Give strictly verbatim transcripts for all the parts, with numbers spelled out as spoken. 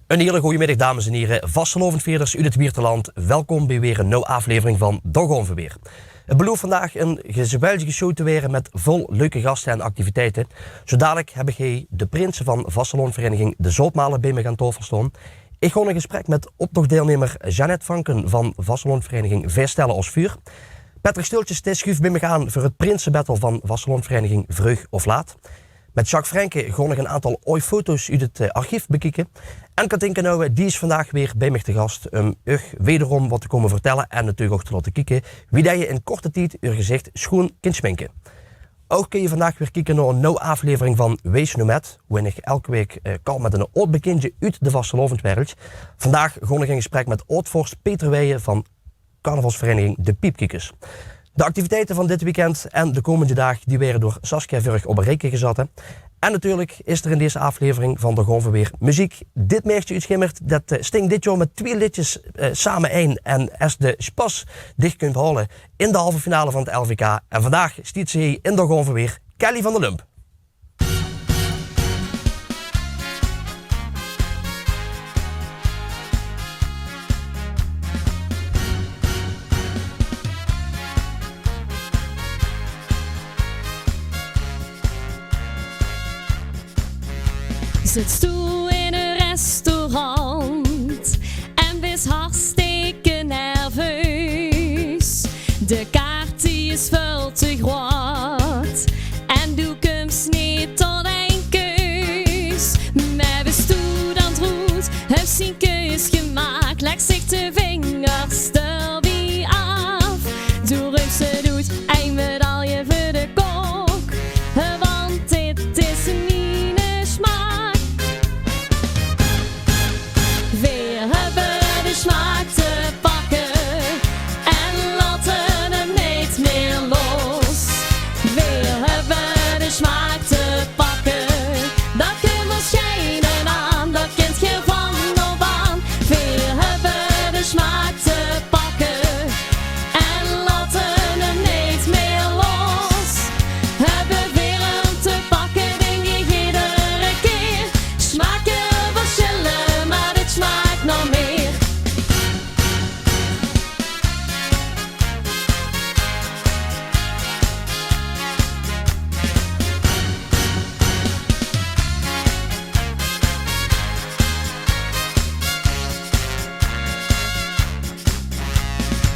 Een hele goeie middig, dames en hiere, vastelaovendvierders oet 't Wieërterland. Welkom bie weer een nuuj aaflevering van Dao gaon v'r weer. 't Beloof vandaag een gezellige show te waere met vol leuke gaste en activiteite. Zoe dalik heb ich hie de prinse van vastelaovendvereniging De Zoutmalen bie mich aan taofel staon. Ich gaon in gesprek met optochdeilnemer Jeannette Vanken van vastelaovendvereniging Veer Stelle Os Vuur. Patrick Stultjes, dae schuuf bie mich aan veur 't prinsebattle van vastelaovendvereniging Vreug of Laat. Met Jacques Frenken gaon ich een aantal ooi foto's oet 't, eh, archief bekieke. En Katinka Nouwen, die is vandaag weer bie mich te gast um uch wederom wat te kómme vertelle en natuurlik ouch te laote kieke wie det ge in korte tied eur gezicht schoeën kint schminke. Ouch kinne v'r vandaag weer kieke nao een nuuj aaflevering van Wees Nomad, woerin ich elke waek, eh, kal met een aod bekindje oet de vastelaovendwereld. Vandaag gaon ich in gesprek met aod-vors Peter Weijen van carnavalsvereniging De Piepkiekers. De activiteite van dit weekend en de kómmende daag, die waere door Saskia veur uch op een riejke gezatte. En natuurlik is d'r in dees aaflevering van Dao gaon v'r weer meziek. Dit maedje oet Sjimmert, det, eh, sting dit jaor met twieë leedjes, eh, same ein en es de sjpas dich kunt haole in de halve finale van 't L V K. En vandaag stiet ze hie in Dao gaon v'r weer, Kelly van der Lump. Zits doe in een restaurant en bis hartstikke nerveus. De kaart die is väöl te groeat en doe kums neet tot ein keus. Mer bis doe dan droet, höbs dien keus gemaak, lèk zich de vingers d'r bie aaf. Doe rups 't oet, ein medaille veur de kok, want dit is miene smaak. Veer höbbe de smaak te pakke en laote 'm neet mier los. Veer höbbe de smaak te pakke, det kump ós gein aan, det kint geer van op aan. Veer höbbe de smaak te pakke en laote 'm neet mier los. Höbbe veer 'm te pakke, dink ich iedere kier. Smake versjille, mer dit smaak nao mier.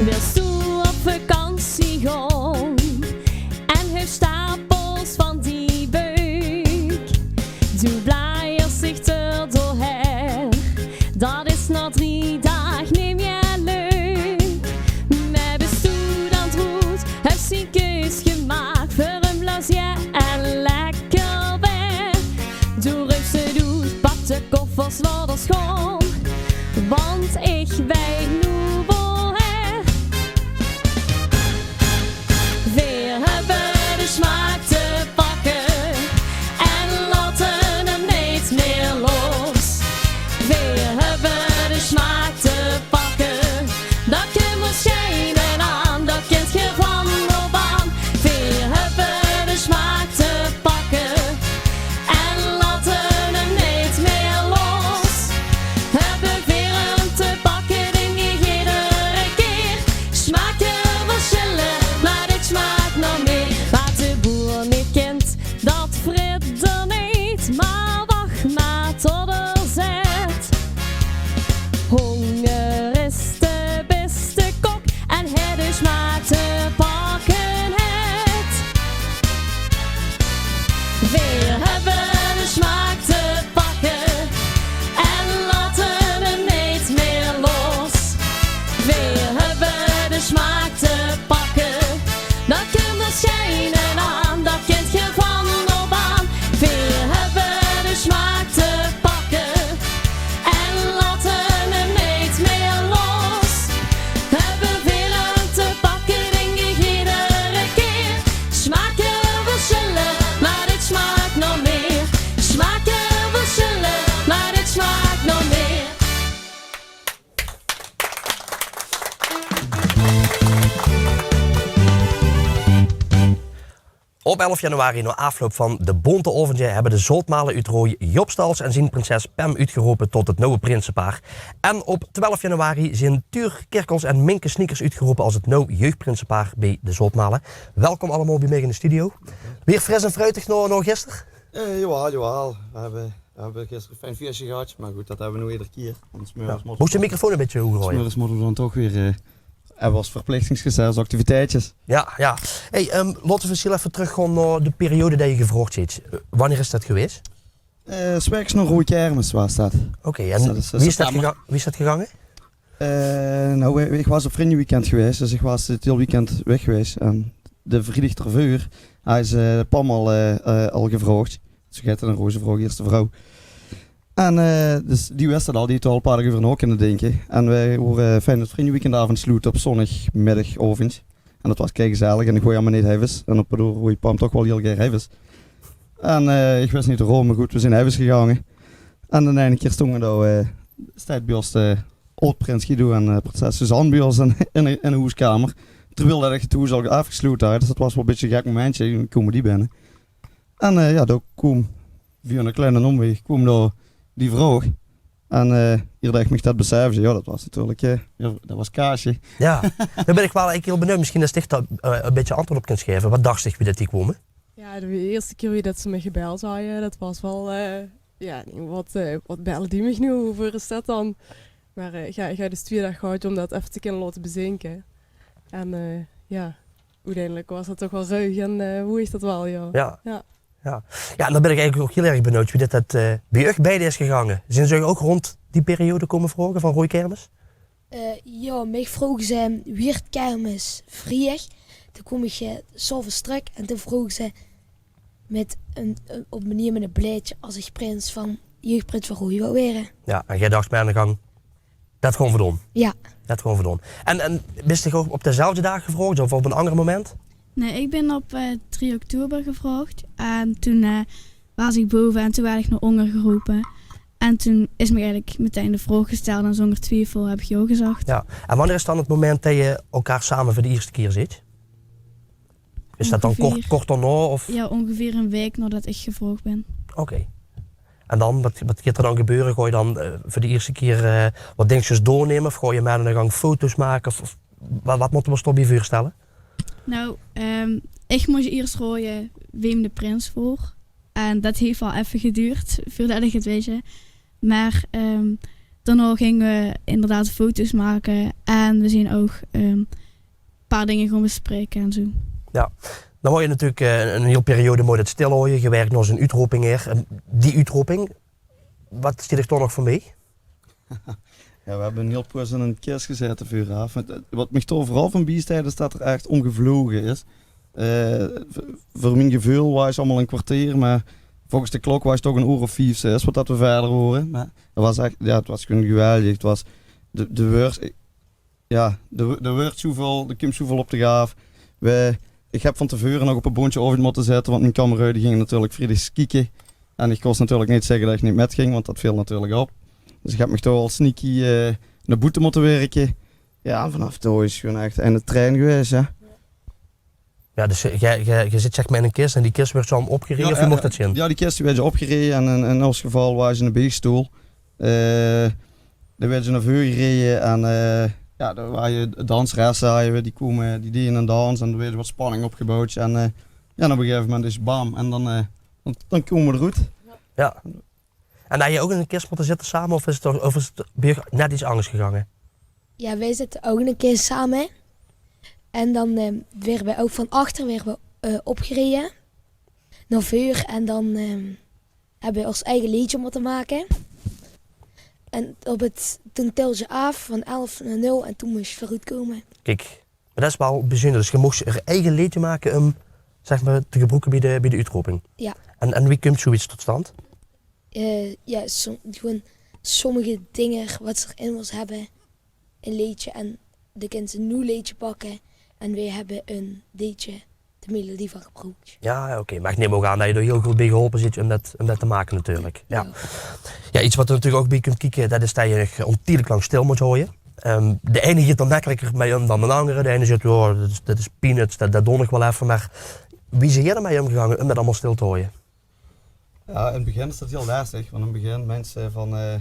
Wils doe op vakantie gaon en höbs stapels van die beuk? Doe blaaiers dich d'r doorhaer, det is nao drie daag neet mier leuk. Mer bis doe dan droet, höbs dien keus gemaak veur ein lozier en lekker weer. Doe rups 't oet, pak de koffers, laot ós gaon, want ich weit noe woehaer. Op elf januari, nao aafloup van de Bónte Aovendje, höbbe de Zoutmale oet Rooj Job Stals en zien prinses Pem oetgerope tot 't nuje prinsepaar. En op twelf januari zien Tuur Kirkels en Minke Sniekers oetgerope es 't nuuj jeugdprinsepaar bie de Zoutmale. Welkom allemaol bie mich in de studio. Weer fris en fruitig nao, nao gister? Eh, jawaal, jawaal. Veer höbbe, veer höbbe gister e fijn fieësje gehad, mer good, dat höbbe veer noe eder kier. Mót de microfoon e bietje hoeger haoje? 's Mörges mótte veer dan toch weer, eh, höbbe veer verplichtingsgezèt, activiteitjes. Jao, jao. Hey, ehm, laote veer ins hiel effe trökgaon nao de periode det se gevraogd zeetj. Eh, wannieër is det gewaes? Eh, 's Waeks nao Rooj Kermis waas det. Oké, en wie is det gegange? Eh, noe, ich, ich waas op vrunjeweekend gewaes, dus ich waas 't hiel weekend weg gewaes. En de vriedig d'rveur haw ze, eh, Pam al, eh, eh, al gevraogd. Ze geit 'n rozevraog, ierste vrouw. En, eh, dus die wis 't al, die haw al e paar daag euver nao kinne dinke. En veer wore, eh, fijn 't vrunjeweekend aaf sloete op zóndigmiddagoavendj. En dat waas kei gezellig en ich wooj allemaol neet heives. En op 't oor wooj Pam toch waal hiel gaer heives. En, eh, ich wis neet waorom, mer good, veer zien heives gegange. En in eine kier stónge dao, eh, steit bie ós de aod-prins Guido en, eh, prinses Suzanne bie ós in, in, in de hoeskamer. Terwiel dat ich 't hoes al aafgeslote haw, dus dat waas waal e bietje e gek momentje, kómme die binne. En, eh, jao, dao koom, via 'ne kleine ómweeg, koom dao die vraog. En, eh, ier dat ich mich dat besefdje, jao, dat waas natuurlik, eh, jao, dat waas kaasje. Jao, dao bön ich waal eigelik hiel benuujd. Misschien det dich dao, eh, e bietje antwoord op kins gaeve. Waat dachs dich wie dat die kwome? Jao, de ierste kier wie dat ze mich gebeld hawwe, dat waas waal, eh, jao, ich dink, waat, eh, waat belle die mich noe? Waoveur is dat dan? Mer, eh, ich ha-, ich haw dus twieë daag gehad óm dat effe te kinne laote bezinke. En, eh, jao, oeteindelik waas dat toch waal reug en, eh, wooj ich dat waal, jao. Jao. Jao. Jao, en dan bön ich eigelik ouch hiel erg benuujd wie dit, det, eh, bie uch beide is gegange. Zeen ze uch ouch rónd die periode kómme vraoge van Rooj Kermis? Eh, jao, mich vroge ze: "Wieërt kermis vrieëg?" Toen koom ich, eh, 's aoves trök en toen vroge ze mit ein, ein, op ein maneer mit ein blaedje es ich prins van, jeugdprins van Rooj wól waere. Jao, en gae dachs mit aan de gank, det gaon v'r doon. Jao. Det gaon v'r doon. En, en bis dich ouch op dezelfde daag gevraogd of op ein anger moment? Nae, ich bin op, eh, drie oktober gevraogd. En toen, eh, waas ich bove en toen woort ich nao ónger gerope. En toen is mich eigelik metein de vraog gesteld en zónger twiefel höb ich jao gezag. Jao. En wannieër is dan 't moment det se elkaar same veur de ierste kier zeetj? Is det dan kort, kort daonao, of? Jao, óngeveer ein waek naodet ich gevraogd bin. Oké. En dan, waat, waat geit d'r dan gebeure? Gaoje dan, eh, veur de ierste kier, eh, waat dinkskes doornumme? Of gaoje mit aan de gank foto's make? Of, of waat, waat mótte v'r ós daobie veurstelle? Nou, ehm, ich mós ieërs raoje wae de prins waor. En det haet waal effe geduurd veurdet ich 't wis. Mer, ehm, daonao ginge v'r inderdaad foto's make. En v'r zeen ouch, ehm, paar dinger gaon bespraeke en zoe. Jao. Dan waor 't natuurlik, eh, ein hiel periode mót 't stil haoje. Gewerk nao zien oetroping haer. En die oetroping, waat steit dich dao nog van bie? Jao, v'r höbbe ein hiel poos in ein kis gezaete veuraaf. Waat, eh, waat mich dao veural van biesteit, is det 'r ech ómgevloge is. Eh, veur, veur mien geveul waas 't allemaol ein kwarteer, mer volges de klok waas 't toch ein oer of vief, zès, waat det v'r wiejer wore. Mer 't waas ech, jao, 't waas gewoon geweldig. 't Waas de, de weurs-, Jao, d'r, d'r wuuert zoeväöl, d'r kump zoeväöl op dich aaf. V'r, ich höb van te veure nog op 'n bóntje aovendj mótte zitte, want mien kameraod die ging natuurlik vriedigs kieke. En ich kós natuurlik neet zègke det ich neet mitging, want det veel natuurlik op. Dus ich höb mich toch al sneaky, eh, nao boete mótte wirke. Jao, en vanaaf dao is 't gewoon ech eine trein gewaes, hè. Jao, dus geer, geer, geer zit zeg mer in ein kis en die kis wuuert dan opgereje, of wie mót ich det zeen? Jao, die kis die wuuert opgereje en in, in ós geval waas 't ein beegstool. Eh, dan wuuert ze nao veur gereje en, eh, jao, dao waas 'n danseres, zag ze, die kome, die deje ein dans en d'r wuuert get spanning opgeboewd. En, eh, jao, en op ein gegaeve moment is bam en dan, eh, dan, dan kome v'r d'roet. Jao. En höb geer ouch in ein kis mótte zitte same, of is 't, of is 't bie uch net get angers gegange? Jao, veer zitte ouch in ein kis same. En dan, eh, wuuere veer ouch van achter wuuere veer, eh, opgereje. Nao veur en dan, eh, höbbe veer ós eige leedje mótte make. En op 't, toen telde ze aaf van elf nao nul en toen mós ze veuroet kome. Kiek, mer det is waal bezunder. Dus geer mocht eur eige leedje make óm, zeg mer, te gebroeke bie de, bie de oetroping. Jao. En, en wie kump zoe get tot stand? Eh, jao, som-, gewoon sommige dinger waat ze d'rin wól höbbe, ein leedje, en dan kint ze ein nuuj leedje pakke en veer höbbe ein leedje de melodie van gebroek. Jao, oké. Mer ich num ouch aan det geer d'r hiel good bie geholpe zeetj óm det, óm det te make natuurlik. Jao. Jao. Jao, get waat d'r natuurlik ouch bie kump kieke, det is det geer uch óntiedelik lang stil mót haoje. Ehm, de eine geit d'r mekkeliker mei óm dan d'n angere. De eine zaet: "Jao, det is, det is peanuts, det, det doon ich waal effe." Mer Wie zeet geer d'r mei ómgegange óm det allemaol stil te haoje? Jao, in 't begin is det hiel lestig, want in 't begin minse van, eh,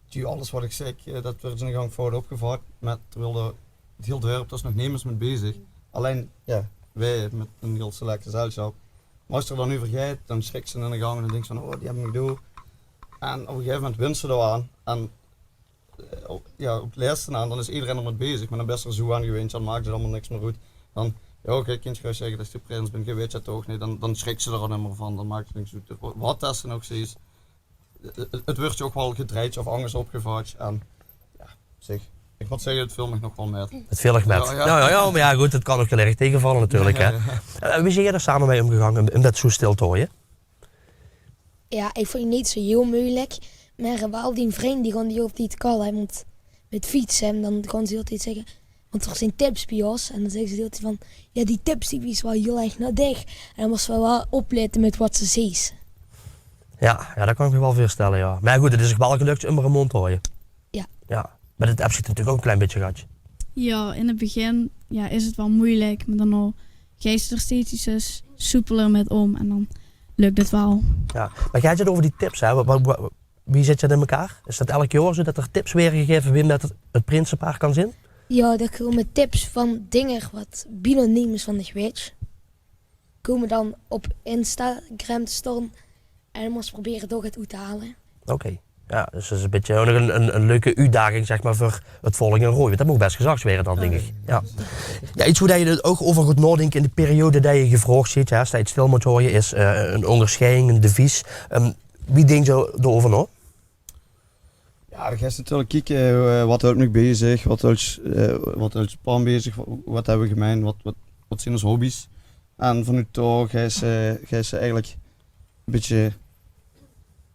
"Tju, alles wat ich zèk, eh, det wuuert in de gank fout opgevat." Mer terwiel d'r, 't hiel dörp, dao is nog nemes mèt bezig. Allein, jao, veer mèt ein hiel select gezelsjap. Mer es se d'r dan euver geis, dan sjriks se in de gank en dan dinks se van: "Oh, die höbbe mich door." En op ein gegaeve moment wins se dao aan. En eh, ouch, jao, ouch leers se aan, dan is ederein d'r mèt bezig, mer dan bès se d'r zoe aan gewend, dan maak 't allemaol niks mieër oet. Dan, jao, oké, kins se gaer zègke det se de prins bès, geer wèt 't toch neet, dan, dan sjriks se d'r al nimmer van, dan maak 't niks oet. Wa-, wat det se nog zeis, 't, 't, 't wuuert ouch waal gedrejd of angers opgevat. En, jao, op zich, ich mót zègke, 't veel mich nog waal mèt. 't Veel dich mèt. Jao, jao. Jao, jao, jao, mer jao, good, 't kan ouch hiel erg taegevalle natuurlik, hè. Jao, jao. Eh, wie zeet geer d'r same mei ómgegange óm, óm det zoe stil te haoje? Jao, ich vónj 't neet zoe hiel meujelik. Mer, eh, waal die vrunj, die gaon dich hiel tied kalle, hè, want mèt fietse, en dan gaon ze hiel tied zègke, want d'r zeen tips bie ós. En dan zègke ze hiel tied van: "Jao, die tips, die is waal hiel erg naodelig." En dan mós se waal oplètte mèt wat se zeis. Jao, jao, det kan ich mich waal veurstelle, jao. Mer good, 't is ouch waal gelök óm d'r móndj te haoje. Jao. Jao. Mer det höbs se natuurlik ouch ein klein bietje gehad. Jao, in 't begin, jao, is 't waal meujelik, mer daonao geis se d'r steeds get soepeler mèt óm en dan lök 't waal. Jao, mer geer höbt 't euver die tips, hè. Wa-, wa-, wa-, wie zit det in mekaar? Is det eder jaor zoe det d'r tips waere gegaeve wie det 't prinsepaar kan zeen? Jao, d'r kómme tips van dinger wat bienao nemes van dich wèt. Kómme dan op Instagram te staon en dan mós se probere dao get oet te haole. Oké. Jao, dus det is ein bietje ouch nog ein, ein, ein leuke oetdaging, zeg mer, veur 't volk in Rooj. Want det maag bès gezag waere dan, dink ich. Jao. Jao, get wo det geer ouch euver gaot naodinke in de periode det geer gevraog zeet, jao, es det stil mót haoje, is, eh, ein óngersjeiding, ein devies. Ehm, wie dinks doe dao-euver nao? Jao, dan geis se natuurlik kieke, eh, wat hèlt mich bezig, wat hèlt, eh, wat hèlt Japan bezig, wa-, wat höbbe v'r gemein, wat, wat, wat zeen ós hobby's. En vanoet dao geis se, geis se eigelik ein bietje,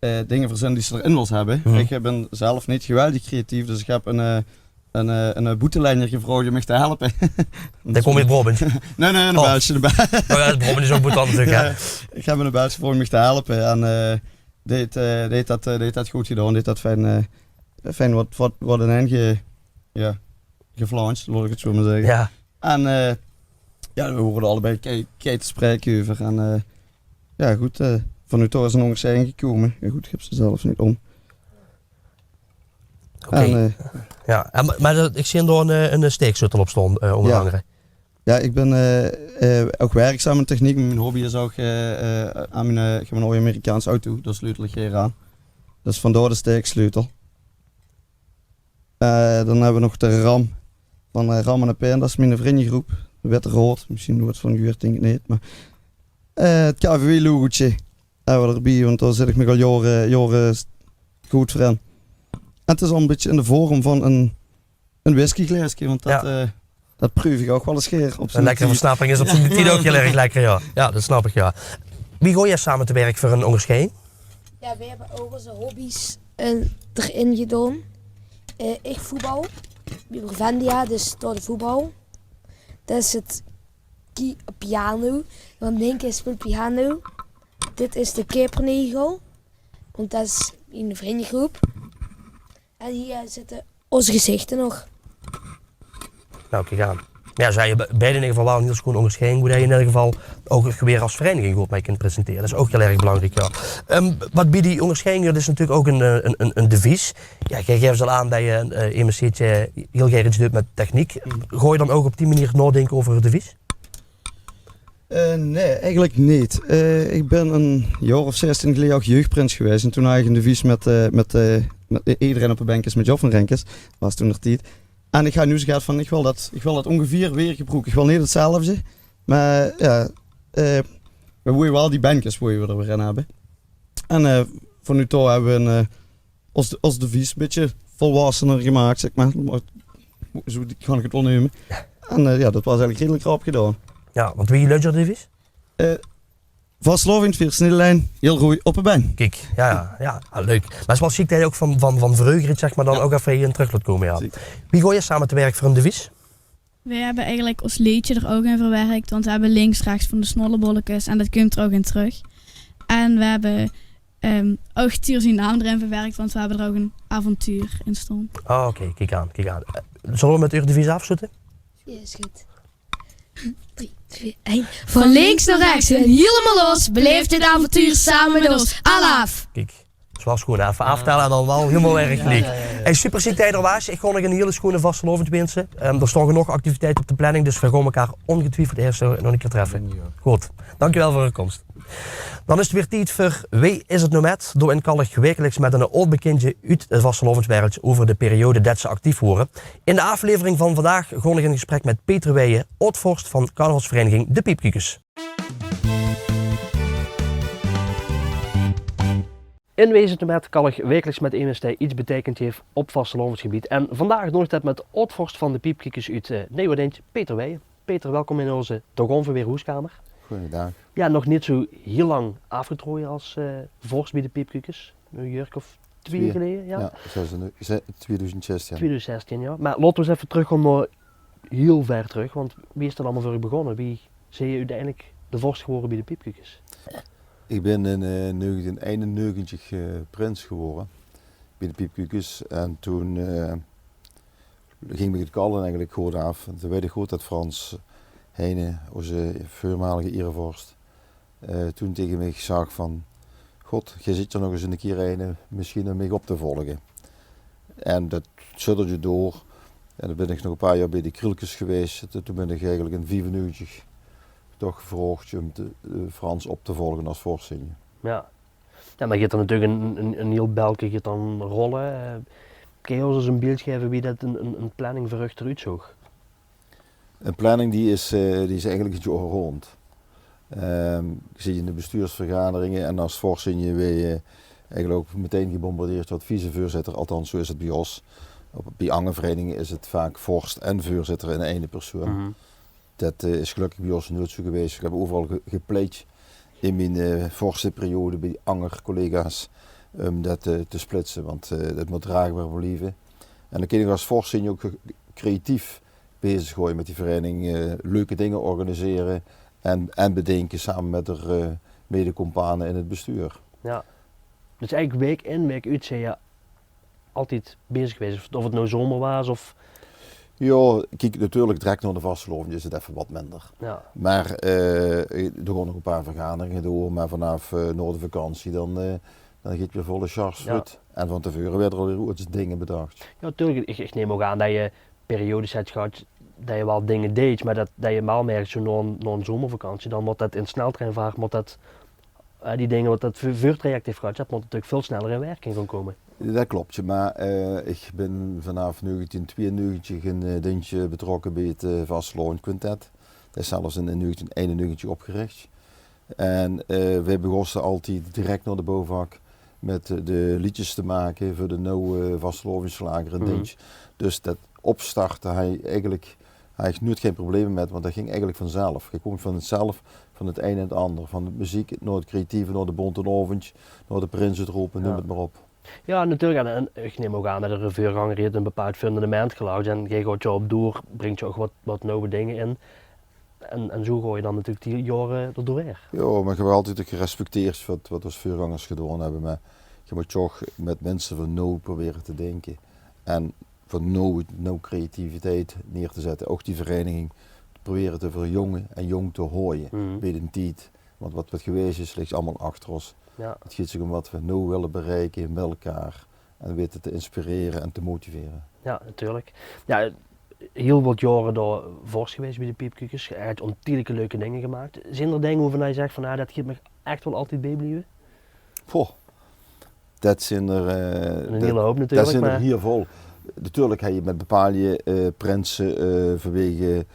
eh, dinger verzinne die se d'rin wils höbbe. Ich, eh, bön zelf neet geweldig creatief, dus ich höb ein, eh, ein, eh, ein, eh, boetelinger gevraog óm mich te helpe. Dae kump oet Braobant? Nae, nae, eine Belsje, eine Bel-, Oh jao, Braobant is ouch boeteland natuurlik, hè? Jao, ich höb eine Belsje gevraog óm mich te helpe. En, eh, dae haet, eh, dae haet det, eh, dae haet det good gedaon. Dae haet det fijn, eh, fijn wat, wat, wat in ein ge-, jao, geflansj, laot ich 't zoe mer zègke. Jao. En, eh, jao, veer waore allebei kei, kei te spraeke euver. En, eh, jao, good, eh, vanoet dao is ein óngersjeiding gekómme. Jao, good, ich höb ze zelf neet óm. Oké. En, eh, Jao, en, mer, mer det, ich zeen dao ein, eh, ein steeksleutel op staon, eh, ónger angere. Jao, ich bön, eh, eh, ouch werkzaam in techniek. Mien hobby is ouch, eh, eh, aan mien, eh, ich höb ein aw Amerikaans auto, dao sleutel ich gaer aan. Dus vandaar de steeksleutel. Eh, dan höbbe v'r nog de Ram van, eh, Ram en de Pen, det is miene vrunjegroep. De Witte Raod, mesjien noeats van gehuuerd, dink ich neet. Mer, eh, 't K V W-logootje höbbe v'r d'rbie, want dao zèt ich mich al jaore, jaore s-, good veur in. En 't is al ein bietje in de vorm van ein, ein whiskyglaeske, want det, eh, det preuf ich ouch waal ins gaer op zien tied. Ein lekkere versnapping is op zien tied ouch hiel erg lekker, jao. Jao, det snap ich, jao. Wie gaot geer same te werk veur ein óngersjeiding? Jao, veer höbbe ouch ózze hobby's, eh, d'rin gedaon. Eh, ich voetbal bie Provendia, dus door de voetbal. Det is 't ki-, piano, want Nienke speelt piano. Dit is de Kippernaegel, want det is ein vrunjegroep. En hie zitte ós gezichter nog. Nou, kiek aan. Jao, ze höbbe be-, beide in eder geval waal ein hiel sjoon óngersjeiding, wo det geer in eder geval ouch weer es vereiniging good mei kint presentere. Det is ouch hiel erg belangriek, jao. Ehm, wat bie die óngersjeiding huuert, is natuurlik ouch ein, eh, ein, ein, ein devies. Jao, geer gaeft al aan det geer, eh, emes zeet, eh, hiel gaer get deit mit techniek. Gaot geer dan ouch op die meneer naodinke euver ein devies? Eh, nae, eigelik neet. Eh, ich bön ein jaor of zestien geleje ouch jeugprins gewaes. En toen haw ich ein devies mit, eh, mit, eh, mit i-, ederein op de benk is mit Job van Renkes. Waas toen d'r tied. En ich haw noe zoe get van, ich wil det, ich wil det óngeveer weer gebroeke. Ich wil neet 'tzelfde. Mer jao, eh, v'r wólle waal die benkes wólle v'r d'r weer in höbbe. En, eh, vanoet dao höbbe v'r ein, eh, ós, ós devies ein bietje volwassener gemaak, zèk mer. Mer zoe, die kan ich 't waal neume. En, eh, jao, det waas eigelik redelik rap gedaon. Jao, want wie löd det devies? Eh, vastelaovend viere is neet allein hiel rooj op de benk. Kiek, jao, jao, jao. Ah, leuk. Mer 't is waal sjiek det geer ouch van, van, van vreuger get, zèk mer, dan ouch effe hie in trök laot kómme, jao. Zeker. Wie gaot geer same te werk veur ein devies? Veer höbbe eigelik ós leedje d'r ouch in verwerk, want veer höbbe links, rechts van de Snollebollekes en det kump d'r ouch in trök. En veer höbbe, ehm, ouch Tuur zien naam d'rin verwerk, want veer höbbe d'r ouch ein avontuur in staon. Ah, oké, kiek aan, kiek aan. Eh, zölle v'r mit eur devies aafsloete? Jao, is good. Drie, twee. Van links nao rechs en hielemaol los. Beleef dit avontuur same mit ós. Alaaf! Kiek, zoe waal sjoen, hè? Effe aaftèlle en dan waal hielemaol weer geliek. Hey, super ziet tij d'r waas. Ich gaon nog 'n hiel sjoene vastelaovend winse. Ehm, d'r staon genóg activiteite op de planning, dus veer gaon mekaar óngetwiefeld ieërs nog 'ne kier treffe. Good, dankjewel veur uch kóms. Dan is 't weer tied veur Wee is 't noe mèt? Dao in Kalk wekeliks mèt 'nen aod-bekindje oet 't vastelaovendswereldsje euver de periode det ze actief wore. In de aaflevering van vandaag gaon ich in gesprek mèt Peter Weijen, aod-vors van carnavalsvereiniging De Piepkukes. In Wee is 't noe mèt? Kalk wekeliks mèt emes dae get beteikend haet op vastelaovendsgebied. En vandaag doon ich det mèt aod-vors van De Piepkukes oet, eh, Neewedink, Peter Weijen. Peter, welkom in ós, eh, dao gaon v'r weer, hoeskamer. Goojendaag. Jao, nog neet zoe hiel lang aafgetraoje es, eh, vors bie De Piepkukes. 'n Jaor of twieë geleje, jao? Jao, zes en, ze-, twieëdoezend zestien. Twieëdoezend zestien, jao. Mer laote v'r ins effe trökgaon nao hiel wied trök, want wie is det allemaol veur uch begós? Wie zeet geer oeteindelik de vors gewore bie De Piepkukes? Ich bön in, eh, negentien einennegentig, eh, prins gewore bie De Piepkukes. En toen, eh, ging mich 't kalle eigelik good aaf. Want toen weit ich good det Frans Heijnen, ózze veurmalige ierevors, eh, toen taenge mich zag van: "God, geer zeet d'r nog ins 'ne kier eine, mesjien óm mich op te volge." En det sudderde door. En dan bön ich nog e paar jaor bie de Krielkes gewaes. Toen, toen bön ich eigelik in viefennegentig toch gevraog óm de, eh, Frans op te volge es vors. Jao. Jao, dan geit d'r natuurlik 'n, 'n, 'n hiel belke geit dan rolle. Eh, kins se ós ins e beeld gaeve wie det 'n, 'n, 'n planning veur uch d'roet zoog? 'n Planning die is, eh, die is eigelik 't jaor rónd. Ehm, geer zit in de bestuursvergaderinge en es vors weur se eigelik ouch metein gebombardeerd tot vicevoorzitter. Althans, zoe is 't bie ós. Op, bie anger vereiniginge is 't vaak vors en veurzitter in eine persoean. Det, eh, is gelökkig bie ós noeats zoe gewaes. Ich höb euveral ge-, gepleit in mien, eh, vorsperiode bie anger collega's óm det, eh, te splitse, want, eh, det mót draagbaar blieve. En dan kins se dich es vors ouch ge-, creatief bezig gaon mit die vereiniging, eh, leuke dinger organisere en, en bedinke same mit de, eh, medecompane in 't bestuur. Jao. Dus eigelik waek in, waek oet zeet geer altied bezig gewaes, of, of 't noe zomer waas of... Jao, kiek, natuurlik, direk nao de vastelaovend is 't effe get minder. Jao. Mer, eh, d'r gaon nog e paar vergaderinge door, mer vanaaf, eh, nao de vakantie dan, eh, dan geit 't weer volle sjars veur. En van te veure waere d'r al weer oets dinger bedach. Jao, natuurlik, ich, ich num ouch aan det geer periodes höb gehad det geer waal dinger deedt, mer det, det geer waal merk, zoe nao 'n, nao 'n zomervakantie, dan mót det in sneltreinvaart, mót det, eh, die dinger waat det veur-, veurtraject haet gehad, det mót natuurlik väöl sneller in werking gaon kómme. Det klop, jao, mer, eh, ich bön vanaaf negentien twieënnegentig 'n, eh, deentje betrokke bie 't, eh, Vastelaovend Quintet. Det is zelfs in, in negentien einennegentig opgerich. En, eh, veer begóste altied direk nao de bouwvak mit, eh, de leedjes te make veur de nuje vastelaovesslager en dins. Dus det opstarte haw ich eigelik, haw ich noeats gein probleme mit, want det ging eigelik vanzelf. Geer kómp vanzelf van 't ein in 't anger. Van de meziek nao 't creatieve, nao de bónte aovendj, nao de prins oetrope, num 't mer op. Jao, natuurlik. En, en ich num ouch aan det d'r veurganger haet 'n bepaald fundament gelag. En geer gaot d'r op door, bringtj d'r ouch get, get nuje dinger in. En, en zoe gaon geer dan natuurlik die jaore d'r doorhaer. Jao, mer ich höb altied ouch gerespecteerd waat, waat ós veurgangers gedaon höbbe. Mer geer mót toch mit minse van noe probere te dinke. En van noe, noe creativiteit neer te zètte. Ouch die vereiniging probere te verjónge en jónk te haoje bie d'n tied. Want waat, waat gewaes is, ligk allemaol achter ós. Jao. 't Geit zich óm waat veer noe wille bereike mit mekaar. En weite te inspirere en te motivere. Jao, natuurlik. Jao, hiel get jaore dao vors gewaes bie de Piepkukes. Ech óntiegelijk leuke dinger gemaak. Zeen d'r dinger wovan geer zègk van, ah, det geit mich ech waal altied bieblieve? Poeh. Det zeen d'r, eh, 'n hiele houp natuurlik, det zeen d'r hiel väöl. Natuurlik höbs se mit bepaalde, eh, prinse, eh, vanwege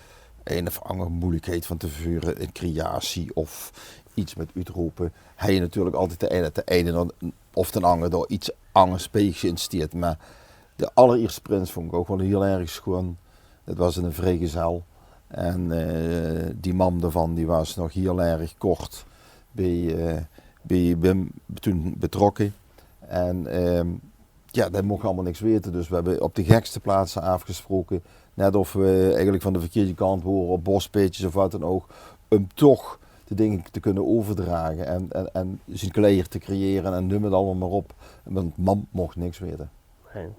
ein of anger meujelikheid van te veure in creatie of get mit oetrope, höbs se natuurlik altied de ein, de ein of d'n anger dao get angers bie geïnsteek. Mer de allerierste prins vónj ich ouch waal hiel erg sjoean. Det waas 'ne vriegezel. En, eh, die mam daovan, die waas nog hiel erg kort bie, eh, bie Wim toen betrokke. En, ehm, jao, dae moch allemaol niks weite. Dus veer höbbe op de gekste plaatse aafgesproke. Net of veer eigelik van de verkierde kant wore, op bospaedjes of waat dan ouch. Óm toch de dinger te kinne euverdrage en, en, en zien kleier te creëre en num 't allemaol mer op. Want mam moch niks weite. Nae.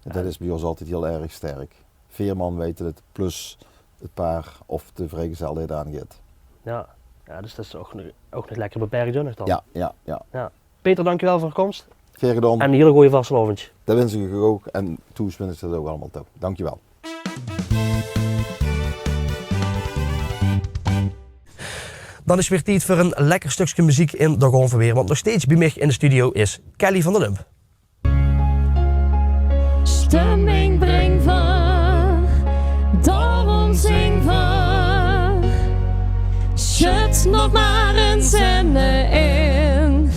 En det is bie ós altied hiel erg sterk. Veer man weite 't, plus 't paar of de vriegezel dae 't aangeit. Ja. Ja, dus det is ouch nog, ouch nog lekker beperk, hè, nog dan. Ja, ja, ja. Ja. Peter, dankjewel veur de kóms. Gaer gedaon. En 'n hiel gooj vastelaovend. Det wins ich uch ouch. En thoes wins ich det ouch allemaol toe. Dankjewel. Dan is 't weer tied veur ein lekker stökske meziek in Dao gaon v'r weer. Want nog steeds bie mich in de studio is Kelly van der Lump. Stemming bring v'r, daorum zing v'r. Sjud nog mer ein zenne in.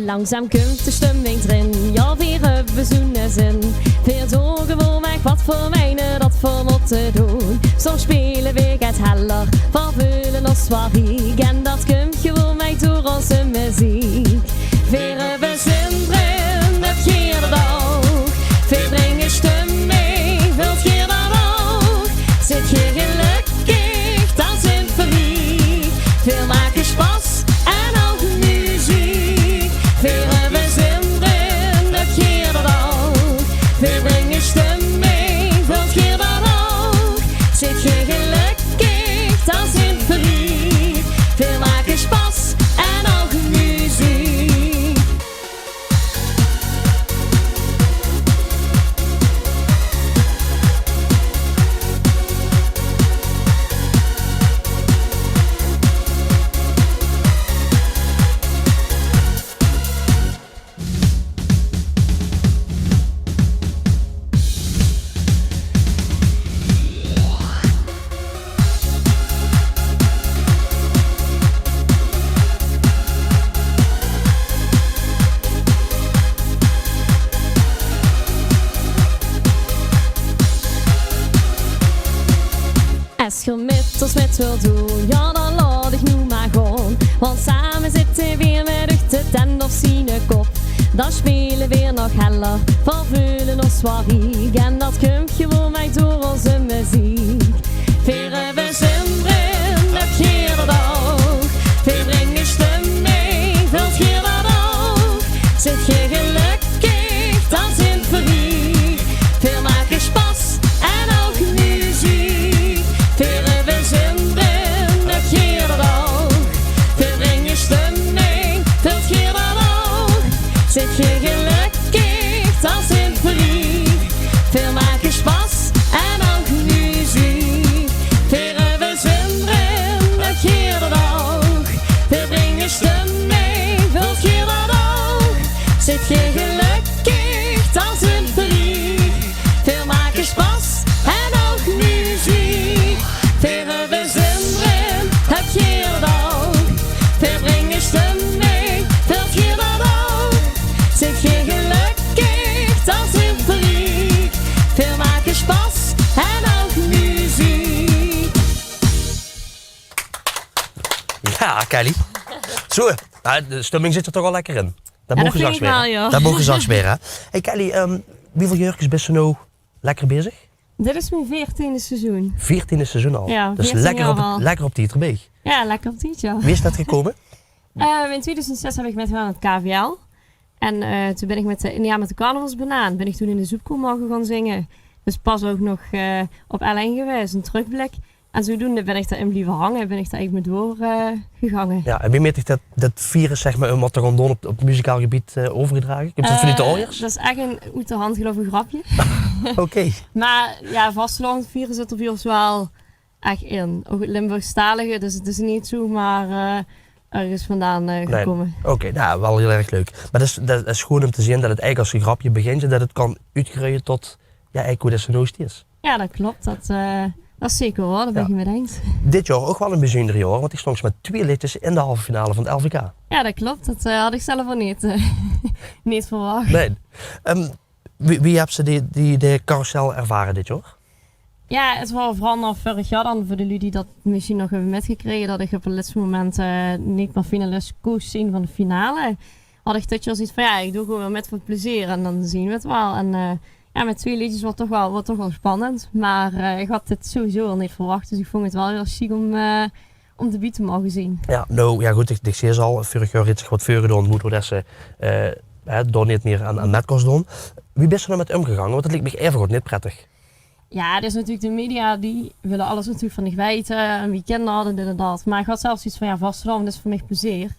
Langzaam kump de stemming d'rin, jao, veer höbbe zoe'n zin. Veer doon gewoonweg wat veer meine dat veer mótte doon. Soms speule veer get heller, veer veule ós zwaar riek. En dat kump gewoonweg door ózze meziek. Veer höbbe zin d'rin, höb geer dat ouch? Veer bringe stemming, veult geer dat ouch? Zit geer gelökkig, dan zeen veer hie. Veer make sjpas en ouch meziek. Veer höbbe zin d'rin, höb geer dat ouch? Veer bringe stemming, veult geer dat ouch? Zit geer gelökkig, dan zeen veer hie. Veer make sjpas en ouch meziek. Es geer mit ós mit wilt doon, jao, dan laot ich noe mer gaon. Want same zitte veer mit uch te tenne op ziene kop. Dan speule veer nog heller, veer veule ós zwaar riek. En dat kump gewoonweg door ózze meziek. Veer höbbe zin d'rin, höb geer dat ouch? Veer bringe stemming, veult geer dat ouch? Zit geer gelökkig, dan zeen veer hie. Veer make sjpas en ouch meziek. Veer höbbe zin d'rin, höb geer dat ouch? Veer bringe stemming, veult geer dat ouch? Zit geer gelökkig, dan zeen veer hie. Veer make sjpas en ouch meziek. Veer höbbe zin d'rin, höb geer dat ouch? Veer bringe stemming, veult geer dat ouch? Zit geer gelökkig, dan zeen veer hie. Veer make sjpas en ouch meziek. Veer höbbe zin d'rin, höb geer dat ouch? Veer bringe stemming, veult geer dat ouch? Zit geer gelökkig, dan zeen veer hie. Veer make sjpas en ouch meziek. Jao, Kelly. Zoe, jao, de stemming zit d'r toch al lekker in. Dat moge ze straks weer, hè? Dat moge ze straks weer, hè? Hey Kelly, ehm, wieväöl jäörkes bis se noe lekker bezig? Dit is mien veertiende seizoen. Veertiende seizoen al? Jao, dus veertien jaor al. Lekker op, lekker op tied d'rbie. Jao, lekker op tied, jao. Wie is dat gekómme? Eh, in tweeduizend zes höb ich mitgedaon aan 't K V L. En, eh, toen bin ich mit de, jao, mit de carnavalsbanaan bin ich toen in de Zoepkoel moge gaon zinge. Dus pas ouch nog, eh, op L één gewaes, 'ne trökblik. En zodoende bin ich dao-in blieve hange, bin ich dao eigelik mit door, eh, gegange. Jao, en wie meit dich dat, dat virus, zeg mer, um wat te gaon doon op, op muzikaal gebied, eh, euvergedrage? Kump dat vanoet de ouders? Eh, dat is ech 'n oet de hand geloupe grepke. Oké. Mer jao, vastelaovendvirus zit d'r bie ós waal ech in. Ouch 't Limburgstalige, dus 't is neet zomer, eh, örges vandaan, eh, gekómme. Nae. Oké, noe, waal hiel erg leuk. Mer dat is, dat is sjoon um te zeen dat 't eigelik es e grepke begint en dat 't kan oetgreuje tot, jao, eigelik wie dat se noe steis. Jao, dat klop. Dat, eh, dat is zeker waor. Dao bin ich 't mit eins. Dit jaor ouch waal e bezunder jaor, want dich stóngs mit twieë leedjes in de halve finale van 't L V K. Jao, dat klop. Dat, eh, had ich zelf ouch neet, eh, neet verwach. Nae. Ehm, wie, wie höbs se die, die, de carrousel ervare dit jaor? Jao, 't waor veural nao vörig jaor dan, veur de luuj die dat mesjien nog höbbe mitgekrege, dat ich op 't lètste moment, eh, neet mier finalis kós zeen van de finale. Had ich dit jaor zoeiets van, jao, ich doon gewoen weer mit veur plezeer en dan zeen v'r 't waal. En, eh, Ja, mit twee leedjes waor 't toch waal, waor 't toch waal spannend. Mer, eh, ich had dit sowieso al neet verwach. Dus ich vónj 't waal hiel sjiek óm, eh, óm d'rbie te moge zeen. Ja, noe, ja good, ich, ich zag 't al, vörig jaor haet zich get veurgedaon, wodoor det se, eh, hè, dao neet mieë aan, aan mit kós doon. Wie bis se dao mit ómgegange? Want det liek mich aevegood neet prettig. Ja, dus natuurlik de media, die wille alles natuurlik van dich weite. En wie kin dat en dit en dat. Mer ich had zelf zoiets van, ja, vastelaovend is veur mich plezeer.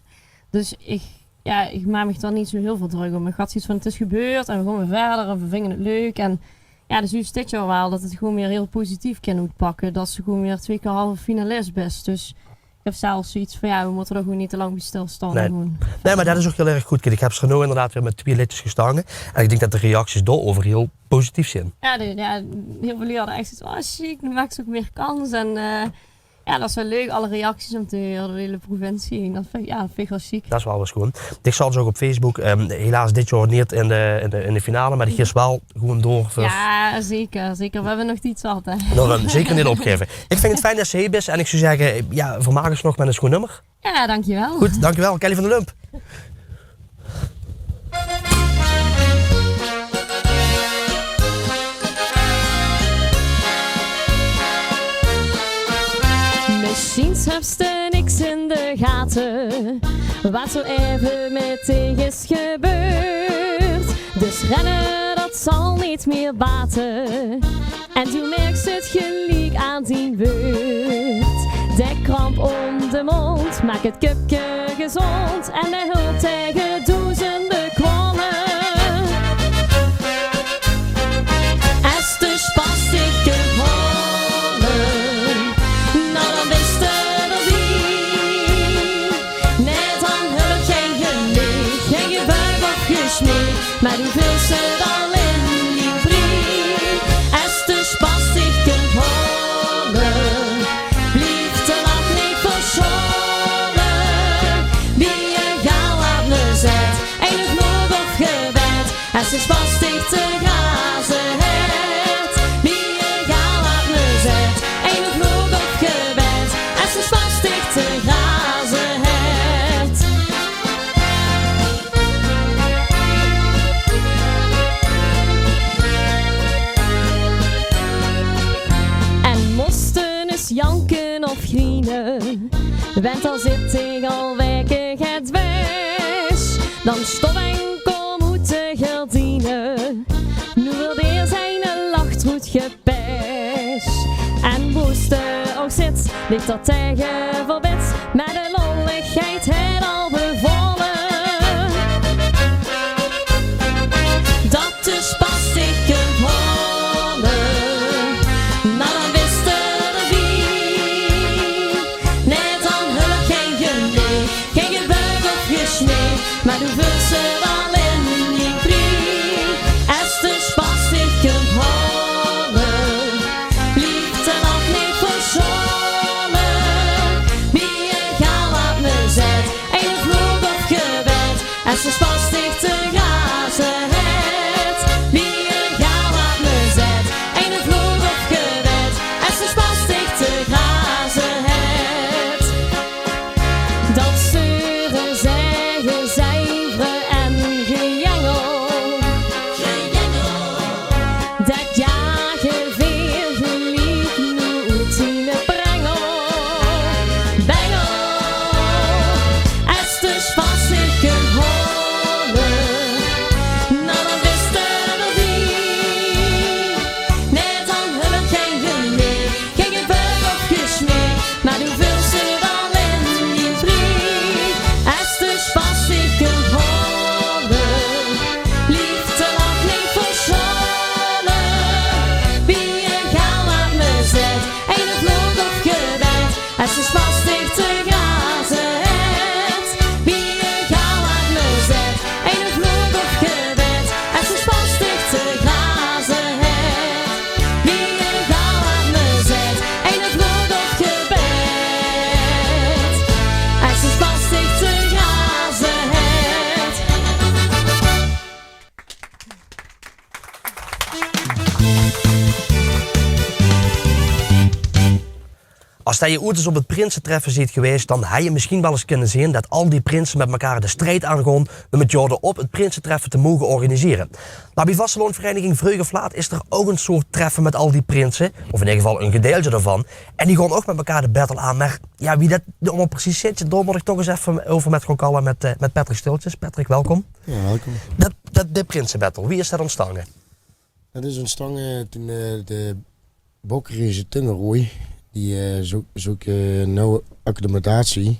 Dus ich, ja, ich maak mich dao neet zo hiel väöl drök óm. Ich had zoiets van, 't is gebeurd en veer gaon weer wiejer en veer vinje 't leuk. En ja, dus is dit jaor waal dat 't gewoen weer hiel positief kin oetpakke. Dat se gewoen weer twee kier halve finalis bis. Dus ich höb zelf zoiets van, ja, veer mótte d'r gewoen neet te lang bie stilstaon. Nae. Gewoen. Nae, mer dat is ouch hiel erg good. Kiek, ich höb ze noe inderdaad weer mit twee leedjes gestange. En ich dink dat de reacties dao-euver hiel positief zeen. Ja, de, ja, hiel väöl luuj hadde ech zoiets van, oh, sjiek, noe maaks se ouch mieë kans. En, eh, ja, dat is waal leuk, alle reacties óm te heure door de hiele provincie. Dat vinj, ja, dat vinj ich waal sjiek. Dat is waal weer sjoen. Ich zag dus ouch op Facebook, ehm, helaas dit jaor neet in de, in de, in de finale, mer de gis waal gewoen door veur... Ja, zeker, zeker. Veer höbbe nog tied zat, hè. Daorum, zeker neet opgaeve. Ich vinj 't fijn dat se hie bis en ich zou zègke, ja, vermaak ós nog mit ein sjoen nummer. Ja, dankjewel. Good, dankjewel. Kelly van der Lump. Mesjiens höbs se niks in de gate, wat zoe aeve mit dich is gebeurd. Dus renne, dat zal neet mieë bate. En doe merks 't geliek aan dien weurd. De kramp óm de móndj maak 't kupke gezóndj en de hulp taenge doezende kwalme. Es de spastic kint haole, noe dan bis se d'rbie. Nae, dan hulp gein geliek, gein gebuig of gesmeek. Mer doe veuls 't al in dien brie. Es de spastic kint haole, blief d'r ouch neet veur sjaole. Bie ein gaal aan de zèt, ein vlook of gebèd. Es de spastic te graze haet, bie ein gaal aan de zèt, ein vlook of gebèd. Es de spastic te graze haet. En mós se ins janke of griene, want dan zit dich al waeke 't wes. Dan stop en kóm oet de gerdiene, noe wilt d'r zien lach troet gepes. En wo se ouch zits, lik dat taenge verbits, mer de lolligheid haet al bevalle. Dat de spastic kint haole, noe dan bis se d'rbie. Nae, dan hulp gein geliek, gein gebuig of gesmeek. Mer doe veuls 't al in dien brie. Es de spastic kint haole, blief d'r ouch neet veur sjaole. Bie ein gaal aan de zèt, ein vlook of gebèd. Es de spastic te graze haet, bie ein gaal aan de zèt, ein vlook of gebèd. Es de spastic te graze haet. Dat zeure, zègke, zeivere en gejengel. Gejengel. Dat jaage veer geliek noe oet diene brengel. Bengel. Es de spastic kint haole, noe dan bis se d'rbie. Nae, dan hulp gein geliek, gein gebuig of gesmeek. Mer doe veuls 't al in dien brie. Es de spastic kint haole, blief d'r ouch neet veur sjaole. Bie ein gaal aan de zèt, ein vlook of gebèd. Es de spastic te graze haet, bie ein gaal aan de zèt, ein vlook of gebèd. Es de spastic te graze haet, bie ein gaal aan de zèt, ein vlook of gebèd. Es de spastic te graze haet. As det ge oets op 't prinsetreffe zeet gewaes, dan haj ge misschien waal ens kinne zeen det al die prinse mit mekaar de strijd aangaon um 't jaor d'rop 't prinsetreffe te moge organisere. Mer bie vastelaovesvereiniging Vreugde Vlaat is d'r ouch ein soort treffe mit al die prinse, of in eder geval ein gedeiltje d'rvan. En die gaon ouch mit mekaar de battle aan. Mer jao, wie det allemaol precies zit, dao mót ich toch ens effe euver mit gaon kalle mit, eh, mit Patrick Stultjes. Patrick, welkom. Jao, welkom. Det, det, de prinsebattle, wie is det ontstange? Det is ontstange toen, eh, de Bokkeriezer Tungerooj, die, eh, zoek, zoek, eh, noe accommodatie.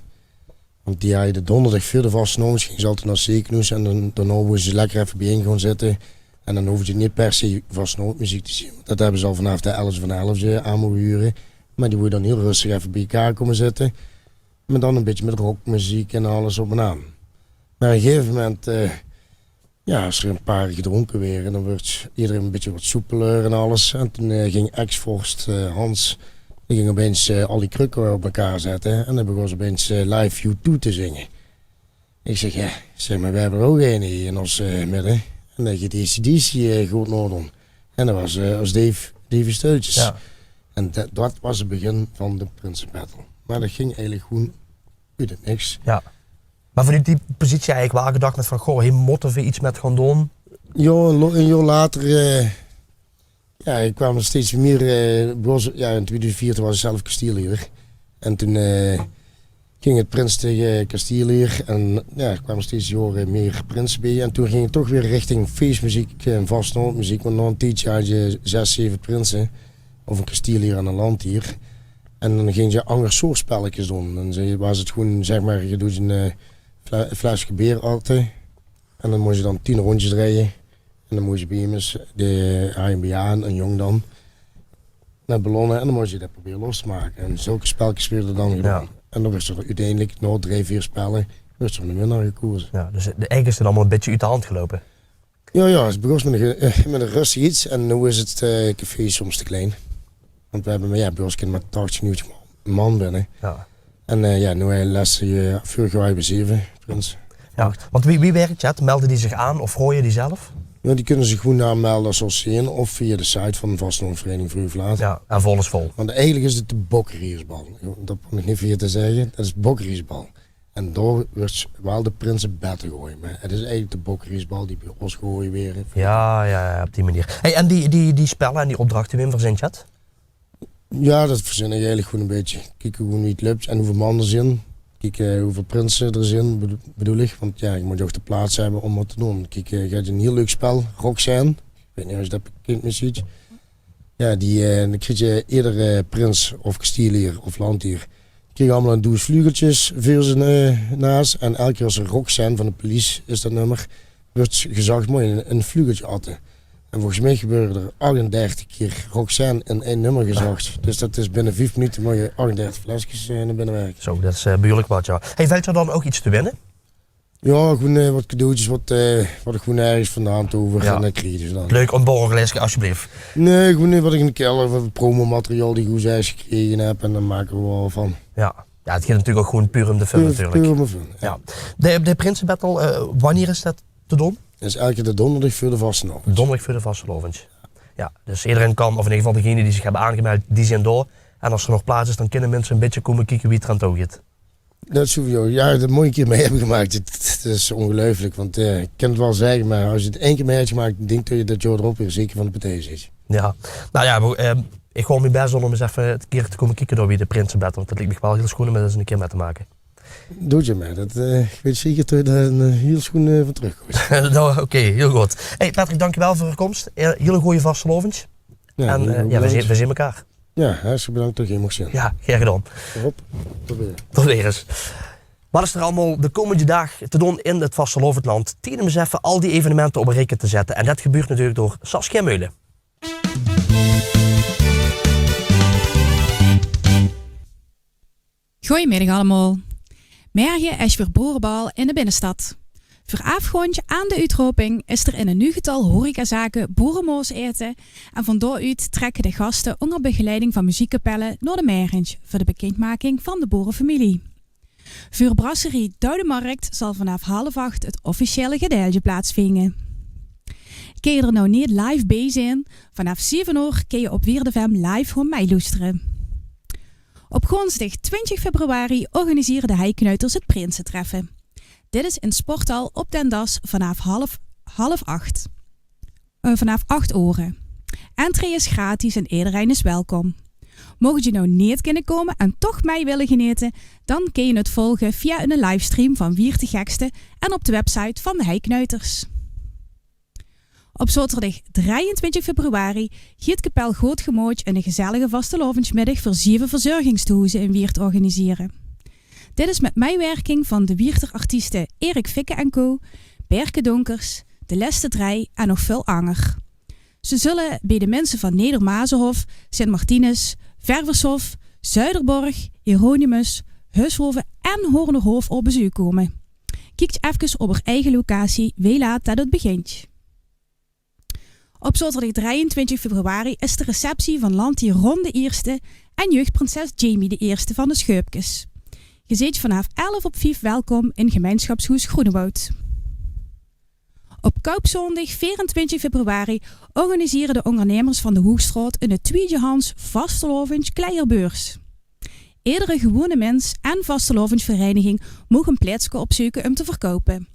Want die haj de donderdig veur de vastelaovend, ginge ze altied nao Zeeknoes en dan, dan wouwe ze lekker effe biejein gaon zitte. En dan hoofde ze neet per se vastelaovesmeziek te zeen. Want det höbbe ze al vanaaf de elfde van de elfde aan moge hure. Mer die wouwe dan hiel rustig effe bie-ein kómme zitte. Mer dan ein bietje mit rockmeziek en alles op en aan. Mer op ein gegaeve moment, eh, jao, as d'r ein paar gedrónke waere, dan wuuert ederein ein bietje get soepeler en alles. En toen, eh, ging ex-vorst, eh, Hans, dae ging opeins, eh, al die krökke op mekaar zitte. En dae begós opeins, eh, live U two te zinge. Ich zèk, jao, zèk mer, veer höbbe d'r ouch eine hie in ós, eh, midde. En dae geit A C/D C, eh, good naodoon. En det waas, eh, ós Dave, Davy Stultjes. Jao. En det, det waas 't begin van de prinsebattle. Mer det ging eigelik gewoen oet 't niks. Jao. Mer vanoet die positie eigelik waal gedach mit van: "Goh, hie mótte v'r get mit gaon doon." Jao, ein lo-, ein jaor later, eh, jao, ich kwaam steeds mier, eh, begós, jao, in tweeduizend veertien waas ich zelf kastieleier. En toen, eh, ging 't prins taege kastieleier. En jao, d'r kwame steeds jaore mier prinse bie. En toen ging 't toch weer richting feesmeziek, eh, en vastelaovesmeziek. Want nao ein tiedsje haje ze zes, zeve prinse. Of ein kastieleier en ein landieer. En dan ginge ze anger soort spellekes doon. Dan ze, waas 't gewoen, zeg mer, ge doot ein, eh, fle-, flesje beer atte. En dan mós ze dan tien róndjes drejje. En dan mós ze bie emes, de H M B A, ein jóng dan, mit ballonne en dan mós ze det probere los te make. En zulke spelkes waerde dan gedaon. Jao. En dan wuuert d'r oeteindelik, nao drie, veer spelle, wuuert d'r eine winnaar gekoze. Jao, dus 't, eigelik is 't allemaol ein bietje oet de hand geloupe. Jao, jao, 't begós mit ein, eh, mit ein rustig get en noe is 't, eh, café soms te klein. Want veer höbbe, jao, bie ós kinne mer tachtig, negentig man binne. Jao. En, eh, jao, noe, eh, lèste, eh, veurig jaor höbbe v'r zeve prinse. Jao, want wie, wie wirk det? Melde die zich aan of hooje die zelf? Jao, die kinne zich gewoen aanmelde es ze zin höbbe of via de site van de vastelaovesvereiniging Vreugde Vlaat. Jao, en vol is vol. Want eigelik is 't de Bokkeriersbal. Det mót ich neet vergaete te zègke. Det is Bokkeriersbal. En dao wuuert waal de prinsebattle gehaoje. Mer 't is eigelik de Bokkeriersbal die bie ós gehaoje waere. Jao, jao, jao, op die meneer. Hey, en die, die, die spelle en die opdrachte, wae verzint det? Jao, det verzin ich eigelik gewoen ein bietje. Kieke gewoen wie 't löp en wieväöl man d'r zin. Kieke, eh, wieväöl prinse d'r zin, bedo-, bedoel ich. Want jao, ge mót ouch de plaats höbbe óm get te doon. Kieke, eh, ge höbtj ein hiel leuk spel, Roxanne. Ich weit neet of ge det bekind mit zeet. Jao, die, eh, dan krieg je eder, eh, prins of kastieleier of landieer, krieg allemaol ein doos vleugeltjes veur zien, eh, naas. En elke kier as d'r Roxanne van de Police is det nummer, wuuert gezag, mót je ein, ein vleugeltje atte. En volges mich gebeurde d'r achtendertig kier Roxanne in ein nummer gezag. Dus det is binne vief minute mót je achtendertig fleskes, eh, nao binne werke. Zo, det is, eh, behuurlik get, jao. Hey, vèltj d'r dan ouch get te winne? Jao, gewoen, eh, get cadeautjes, get, eh, get ich gewoen örges vandaan tover en det krieg je dus dan. Leuk, ein borrelfleske, alsjeblieft. Nae, gewoen, eh, get ich in de kelder, get promomateriaal die ich oes örges gekrege höb en dan make v'r waal get van. Jao. Jao, 't geit natuurlik ouch gewoen puur óm de fun, natuurlik. Puur óm de fun, jao. Jao. De, de prinsebattle, eh, wienie is det te doon? Det is elke kier de donderdig veur de vastelaovend. Donderdig veur de vastelaovend. Jao, dus ederein kan, of in eder geval degene die zich höbbe aangemeld, die zin dao. En as d'r nog plaats is, dan kinne minse ein bietje kómme kieke wie 't d'raan toe geit. Det is sowieso, jao, det mót ich ein kier mei höbbe gemaak. 't, 't is óngeluifelik, want, eh, ich kin 't waal zègke, mer as ge 't ein kier mei höbtj gemaak, ich dink det ge det jaor d'rop weer zeker van de partij zeetj. Jao. Nou jao, ich gaon mien bès doon óm ens effe ein kier te kómme kieke dao bie de prinsebattle, want det liek mich waal hiel sjoen óm det ens ein kier mit te make. Doot ge mer. Det, eh, ich weit zeker det ge dao ein, eh, hiel sjoen, eh, van trökkoomtj. Nou, oké, hiel good. Hey, Patrick, dankjewel veur de kóms. Eh, hiel gooj vastelaovend. Jao, en, eh, jao, veer zeen, veer zeen mekaar. Jao, hartstikke bedank det ich hie moch zeen. Jao, gaer gedaon. Rob, tot weer. Tot weer ens. Waat is d'r allemaol de kómmende daag te doon in 't vastelaovendland? Tied óm ens effe al die evenemente op ein riejke te zètte. En det gebeurt natuurlik door Saskia Meulen. Goojemiddig allemaol. Merge is weer boerebal in de binnestad. Veuraafgaondj aan de oetroping is d'r in ein nuuj getal horecazake boeremoos aete en van dao oet trèkke de gaste ónger begeleiding van muziekkapelle nao de Mergendj veur de bekindmaking van de boerefamilie. Veur brasserie Doudemarkt zal vanaaf half acht 't officiële gedeiltje plaatsvinje. Kin je d'r noe neet live bie zeen, vanaaf zeve oor kin je op Wierd F M live gewoon meiloestere. Op goonsdig twintig februari organiseren de Heiknuiters het prinsetreffe. Dit is in sporthal op Den Das vanaf half, half acht. Eh, vanaf acht ore. Entree is gratis en iedereen is welkom. Mocht je nou neet kinne komme en toch mei wille genete, dan kin je het volge via een livestream van Wieërt de Gekste en op de website van de Heiknuiters. Op zaoterdig drieëntwintig februari giet kapel Good Gemood een gezellige vastelaovesmiddig veur zeve verzorgingstehoeze in Wieërt organiseren. Dit is met meiwerking van de Wieërter artieste Erik Fikke en Co, Berke Donkers, De Leste Drei en nog veel anger. Ze zulle bie de minse van Nedermazenhof, Sint Martinus, Ververshof, Zuiderborg, Hieronymus, Hushoven en Hoornerhof op bezeuk komme. Kiek efkes op er eige locatie wie laat dat het begint. Op zaoterdig drieëntwintig februari is de receptie van landheer Ron de Ierste en jeugdprinses Jamie de Ierste van de Scheupkes. Je zit vanaf elf op vief welkom in gemeinschapshoes Groenewoud. Op koopzondig veerentwintig februari organiseren de ondernemers van de Hoegstraot een tweedehands vastelaovendskleierbeurs. Iedere gewone mens en vastelaovesvereniging moog een plaetske opzeuke om te verkoupe.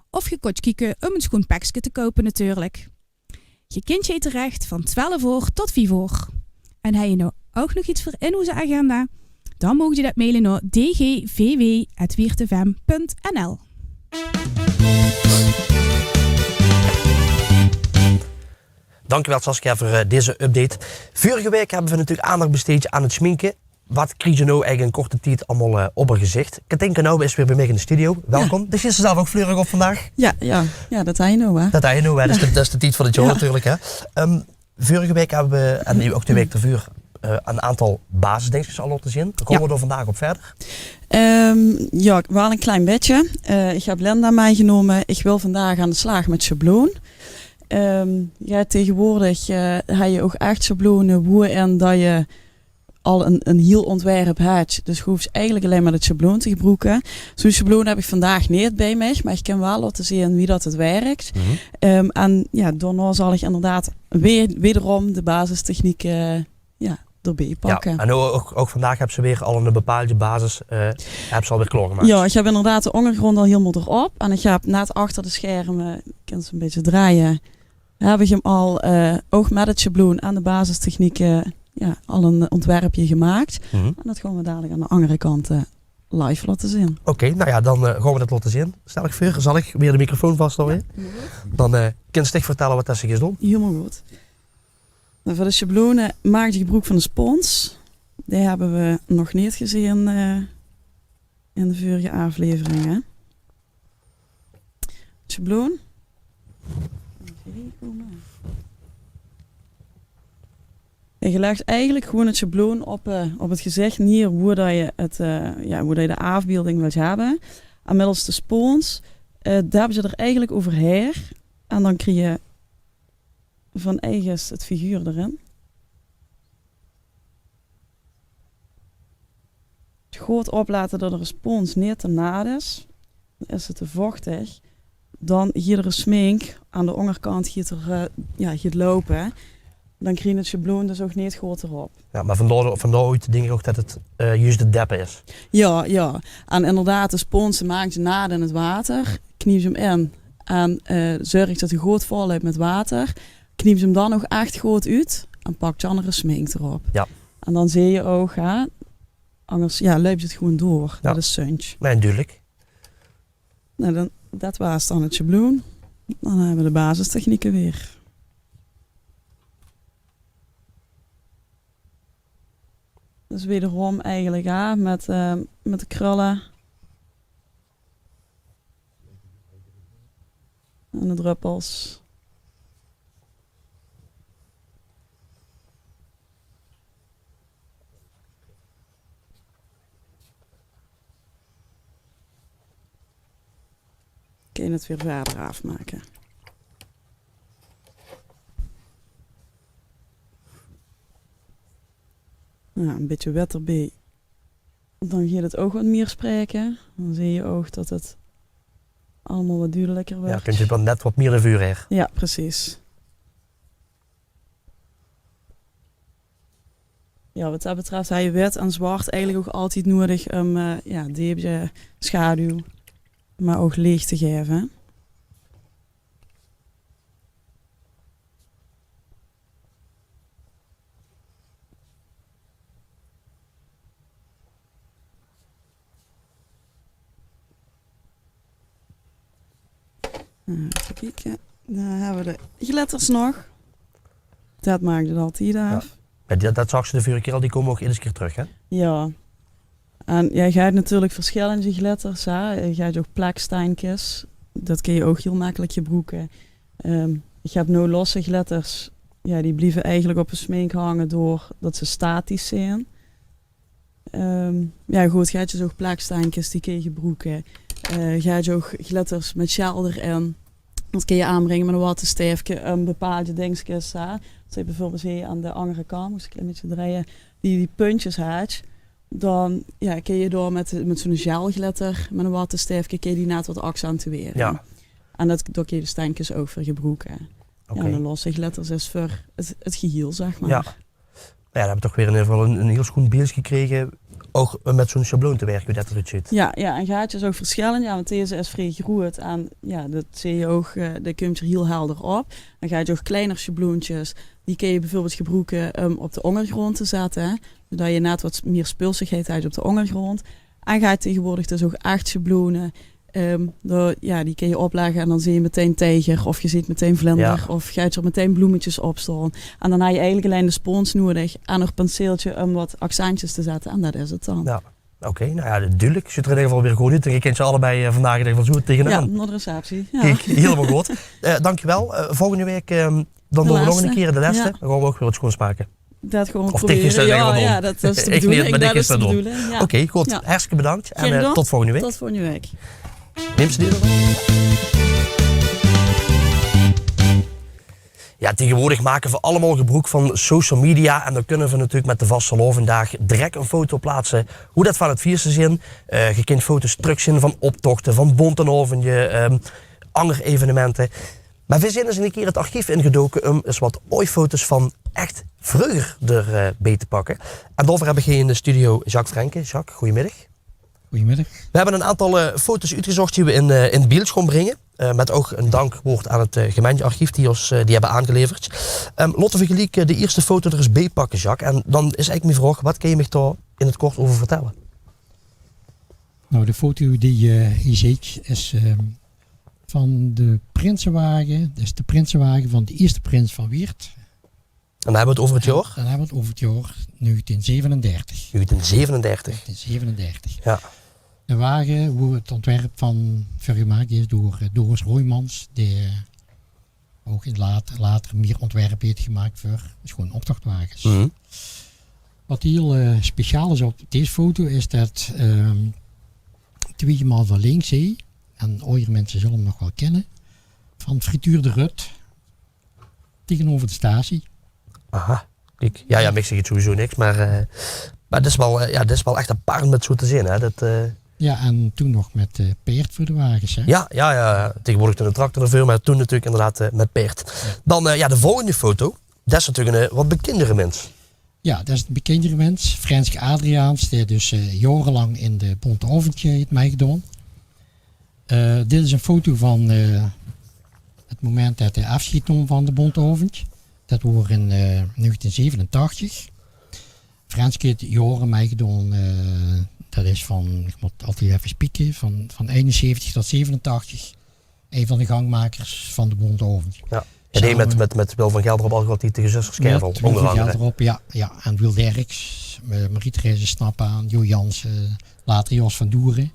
Of je kotj kieke om een schoen pekske te koupe natuurlijk. Je kint je terecht van twelf oor tot vief oor. En hei je nou ook nog iets veur in onze agenda? Dan moog je dat mailen naar d g v w at wieërtfm punt n l. Dankjewel Saskia veur eh, deze update. Vurige waek hebbe we natuurlijk aandacht besteed aan het schminke. Wat kriege ze nou eigelik in korte tied allemaol eh, op er gezicht? Katinka Nouwen is weer bie mich in de studio. Welkom. Dus is ze zelf ook fleurig op vandaag? Ja, ja, ja, dat hei je nou, hè? Dat hei je nou, hè? Dat is de, dat is de tied van het jaor natuurlijk, hè? Ehm, vurige waek hebbe we, en nu ook de waek d'rveur, eh, een aantal basisdingetjes al laote zien. Gaon we d'r vandaag op verder? Ehm, ja, wel een klein bietje. Eh, ik heb Linda meigenome. Ik wil vandaag aan de slaag met sjabloon. Ehm, ja, tegenwoordig eh, hei je ook echt sjablone woe-in dat je al een, een hiel ontwerp het. Dus je hoeft eigenlijk alleen maar het sjabloon te gebruike. Zo'n sjabloon heb ik vandaag neet bie mich, maar ik kan wel laote zien wie dat het werkt. Ehm, en ja, daonao zal ik inderdaad weer, wederom de basistechnieke ja, d'rbie pakke. Ja, en ook, ook vandaag hebs se weer al een bepaalde basis, eh hebs se alweer klaorgemaakt. Ja, ik heb inderdaad de ondergrond al hielemaol d'rop. En ik heb net achter de schermen, ik kan ze een bietje draaien, heb ik hem al eh ook met het sjabloon en de basistechnieke ja, al een ontwerpje gemaakt. En dat gaon we dadelijk aan de andere kant eh, live laote zien. Oké, nou ja, dan eh gaon we dat laote zien. Stel ik veur, zal ik weer de microfoon vasthouden? Dan eh kins dich vertelle wat dat se geis doen. Hielemaol good. Nou, veur de sjablone maak je gebruik van de spons. Die hebbe we nog neet gezeen eh, in de vurige aflevering, hè? Sjabloon. Even hie kome. En je legt eigenlijk gewoon het sjabloon op, eh, op het gezicht neer hoe dat je, het, eh, ja, hoe dat je de afbeelding wilt hebben. En middels de spons eh, debs se er eigenlijk overheer. En dan krijg je van eiges het figuur erin. Good oplette dat de spons neet te naat is. Is het te vochtig, dan giet er smink aan de onderkant giet er, eh, ja, giet lopen. Dan krijg je het sjabloon dus ook neet good erop. Ja, maar vandaar, vandaar oeit denk ik ook dat het eh juist het deppe is. Ja, ja. En inderdaad, de spons maakt je naat in het water. Kniep je hem in en eh zorg dat hij good vol loopt met water. Kniep je hem dan ook echt good uit en pak je dan er smink erop. Ja. En dan zie je ook, hè, anders ja, loopt het gewoon door. Ja. Dat is zunj. Nee, duidelijk. Nou, dan, dat was dan het sjabloon. Dan hebben we de basistechnieken weer. Dus wederom eigenlijk, hè, met, eh, met de krullen. En de druppels. Kun je het weer verder afmaken. Nou, een bietje wit d'rbie. Dan giet het oug wat mier spraeke. Dan zie je oug dat het allemaol wat duidelijker wuuert. Ja, kint je dan net wat mier de vuur her. Ja, precies. Ja, wat dat betreft, hè, wit en zwart eigelik ouch altied nuuedig um, eh, ja, deepje schaduw, mer ouch leech te gaeve. Effe kieke. Dan höbbe we de glitters nog. Dat maak 't altied aaf. Ja, dat, dat zags se de vörige kier al, die kómme ouch eder kier trök, hè? Ja. En ja, ge höbs natuurlik versjillende glitters, hè. Ge höbs ouch pleksteinkes. Dat kins se ouch hiel mekkelik gebroeke. Ehm, ich höb noe losse glitters. Ja, die blieve eigelik op de smink hange doordat ze statisch zeen. Ehm, ja, good, ge höbs dus ouch pleksteinkes, die kins se gebroeke. Eh, ge höbs ouch glitters mit gel d'rin. Dat kins se aanbringe mit ein wattestaefke, um bepaalde dingskes, hè. Wat ich bieveurbeeld hie aan de anger kant, mós ich ein klein bietje drejje, die, die puntjes höbs, dan, ja, kins se door mit, mit zoe'n gelglitter, mit ein wattestaefke, kins se die net wat accentuere. Ja. En dat, dao kins se de steinkes ouch veur gebroeke. Oké. Ja, de losse glitters is veur 't, 't gehiel, zeg mer. Ja. Mer ja, dan höbbe we toch weer in eder geval ein, ein hiel sjoen beeld gekrege. Ouch um mit zoe'n sjabloon te wirke, wie dat d'roet zuut. Ja, ja, en ge höbs dus ouch versjillende. Ja, want deze is vrie groeët. En ja, dat zuus se ouch, eh, dat kump d'r hiel helder op. Dan höbs se ouch kleiner sjabloontjes. Die kins se bieveurbeeld gebroeke um op de óngergrónd te zètte, hè. Zoedat se net wat mieër spulsigheid höbs op de óngergrónd. En ge höbs taegewoordig dus ouch ech sjablone. Ehm, dao, ja, die kins se oplègke en dan zuus se metein tieger of ge zuus metein vlinder of ge höbs d'r metein bloemetjes op staon. En dan höbs se eigelik allein de spons nuuedig en nog e penseeltje um wat accentjes te zètte. En dat is 't dan. Ja, oké. Nou ja, dudelik. Zuut d'r in eder geval weer good oet. En ge kins ze allebei, eh, vandaag in eder geval zoe tegenaan. Ja, nao de receptie. Ja. Kiek, hielemaol good. Eh, dankjewel. Eh, volgende waek, ehm, dan doon we nog ein kier de lèste. Dan gaon we ouch weer wat sjoens make. Dat gaon we probere. Of technisch, ja, ja, dat is de bedoeling. Dat is de bedoeling, ja. Oké, good. Ja. Hartstikke bedank en, eh, tot volgende waek. Tot volgende waek. Nim ze die d'r? Ja, taegewoordig make we allemaol gebroek van social media en dan kinne we natuurlik mit de vastelaovenddaag direk ein foto plaatse. Wie dat van 't viere zeen, eh, ge kint foto's trökzeen van optochte, van bónte aovendje, ehm, anger evenemente. Mer we zeen ins ein kier 't archief ingedoke um ins wat aoj foto's van ech vreuger d'r, eh, bie te pakke. En daoveur höb ich hie in de studio Jacques Frenken. Jacques, gojemiddig. Gojemiddig. We höbbe ein aantal, eh, foto's oetgezóch die we in, eh, in beeld gaon bringe. Eh, mit ouch ein dankwoord aan 't, eh, gemeintearchief die ós, eh, die höbbe aangeleverd. Ehm, laote we geliek, eh, de ierste foto d'r ins bie pakke, Jacques. En dan is eigelik mien vraog, wat kins se mich dao in 't kort euver vertèlle? Nou, de foto die, eh, ge hie zeet is, ehm, van de prinsewage. Dat is de prinsewage van de ierste prins van Wieërt. En dan höbbe we 't euver 't jaor? Dan höbbe we 't euver 't jaor negentien zevenendertig. Negentien zevenendertig. Negentien zevenendertig. Ja. De wage wo 't óntwerp van veur gemaak is door, eh, Doris Roijmans, die, eh, ouch in laat-, later mieër óntwerpe haet gemaak veur sjoen optochtwages. Mhm. Wat hiel, eh, speciaal is op dees foto is dat, ehm, twieë man van links, hè, en aojere minse zulle 'm nog waal kinne, van Frituur de Rut, taengeneuver de statie. Aha. Kiek, ja, ja, mich zaet 't sowieso niks, mer, eh, mer dat is waal, eh, ja, dat is waal ech apart um dat zoe te zeen, hè. Dat, eh, ja, en toen nog mit, eh, paerd veur de wages, hè? Ja, ja, ja. Taengewoordig doon de tractor d'rveur, mer toen natuurlik inderdaad, eh, mit paerd. Ja. Dan, eh, ja, de volgende foto. Dat is natuurlik ein, eh, wat bekindere mins. Ja, dat is ein bekindere mins. Frênske Adriaans, dae dus, eh, jaorelang in de Bónte Aovendj haet mitgedaon. Eh, dit is ein foto van, eh, 't moment dat hae aafsjeid naom van de Bónte Aovendj. Dat woor in, eh, negentien zevenentachtig. Frênske haet jaore mitgedaon, eh, dat is van, ich mót altied effe spieke, van, van einenzeventig tot zevenentachtig. Ein van de gangmakers van de Bónte Aovendj. Ja. En dae mit, mit, mit Wil van Gelderop altied de Gezusters Kervel, ónger angere. Mit Wil van Gelderop, ja, ja. En Wiel Derks, eh, Marie-Thérèse Snapaan, Jo Jansen, later Jos van Doeren.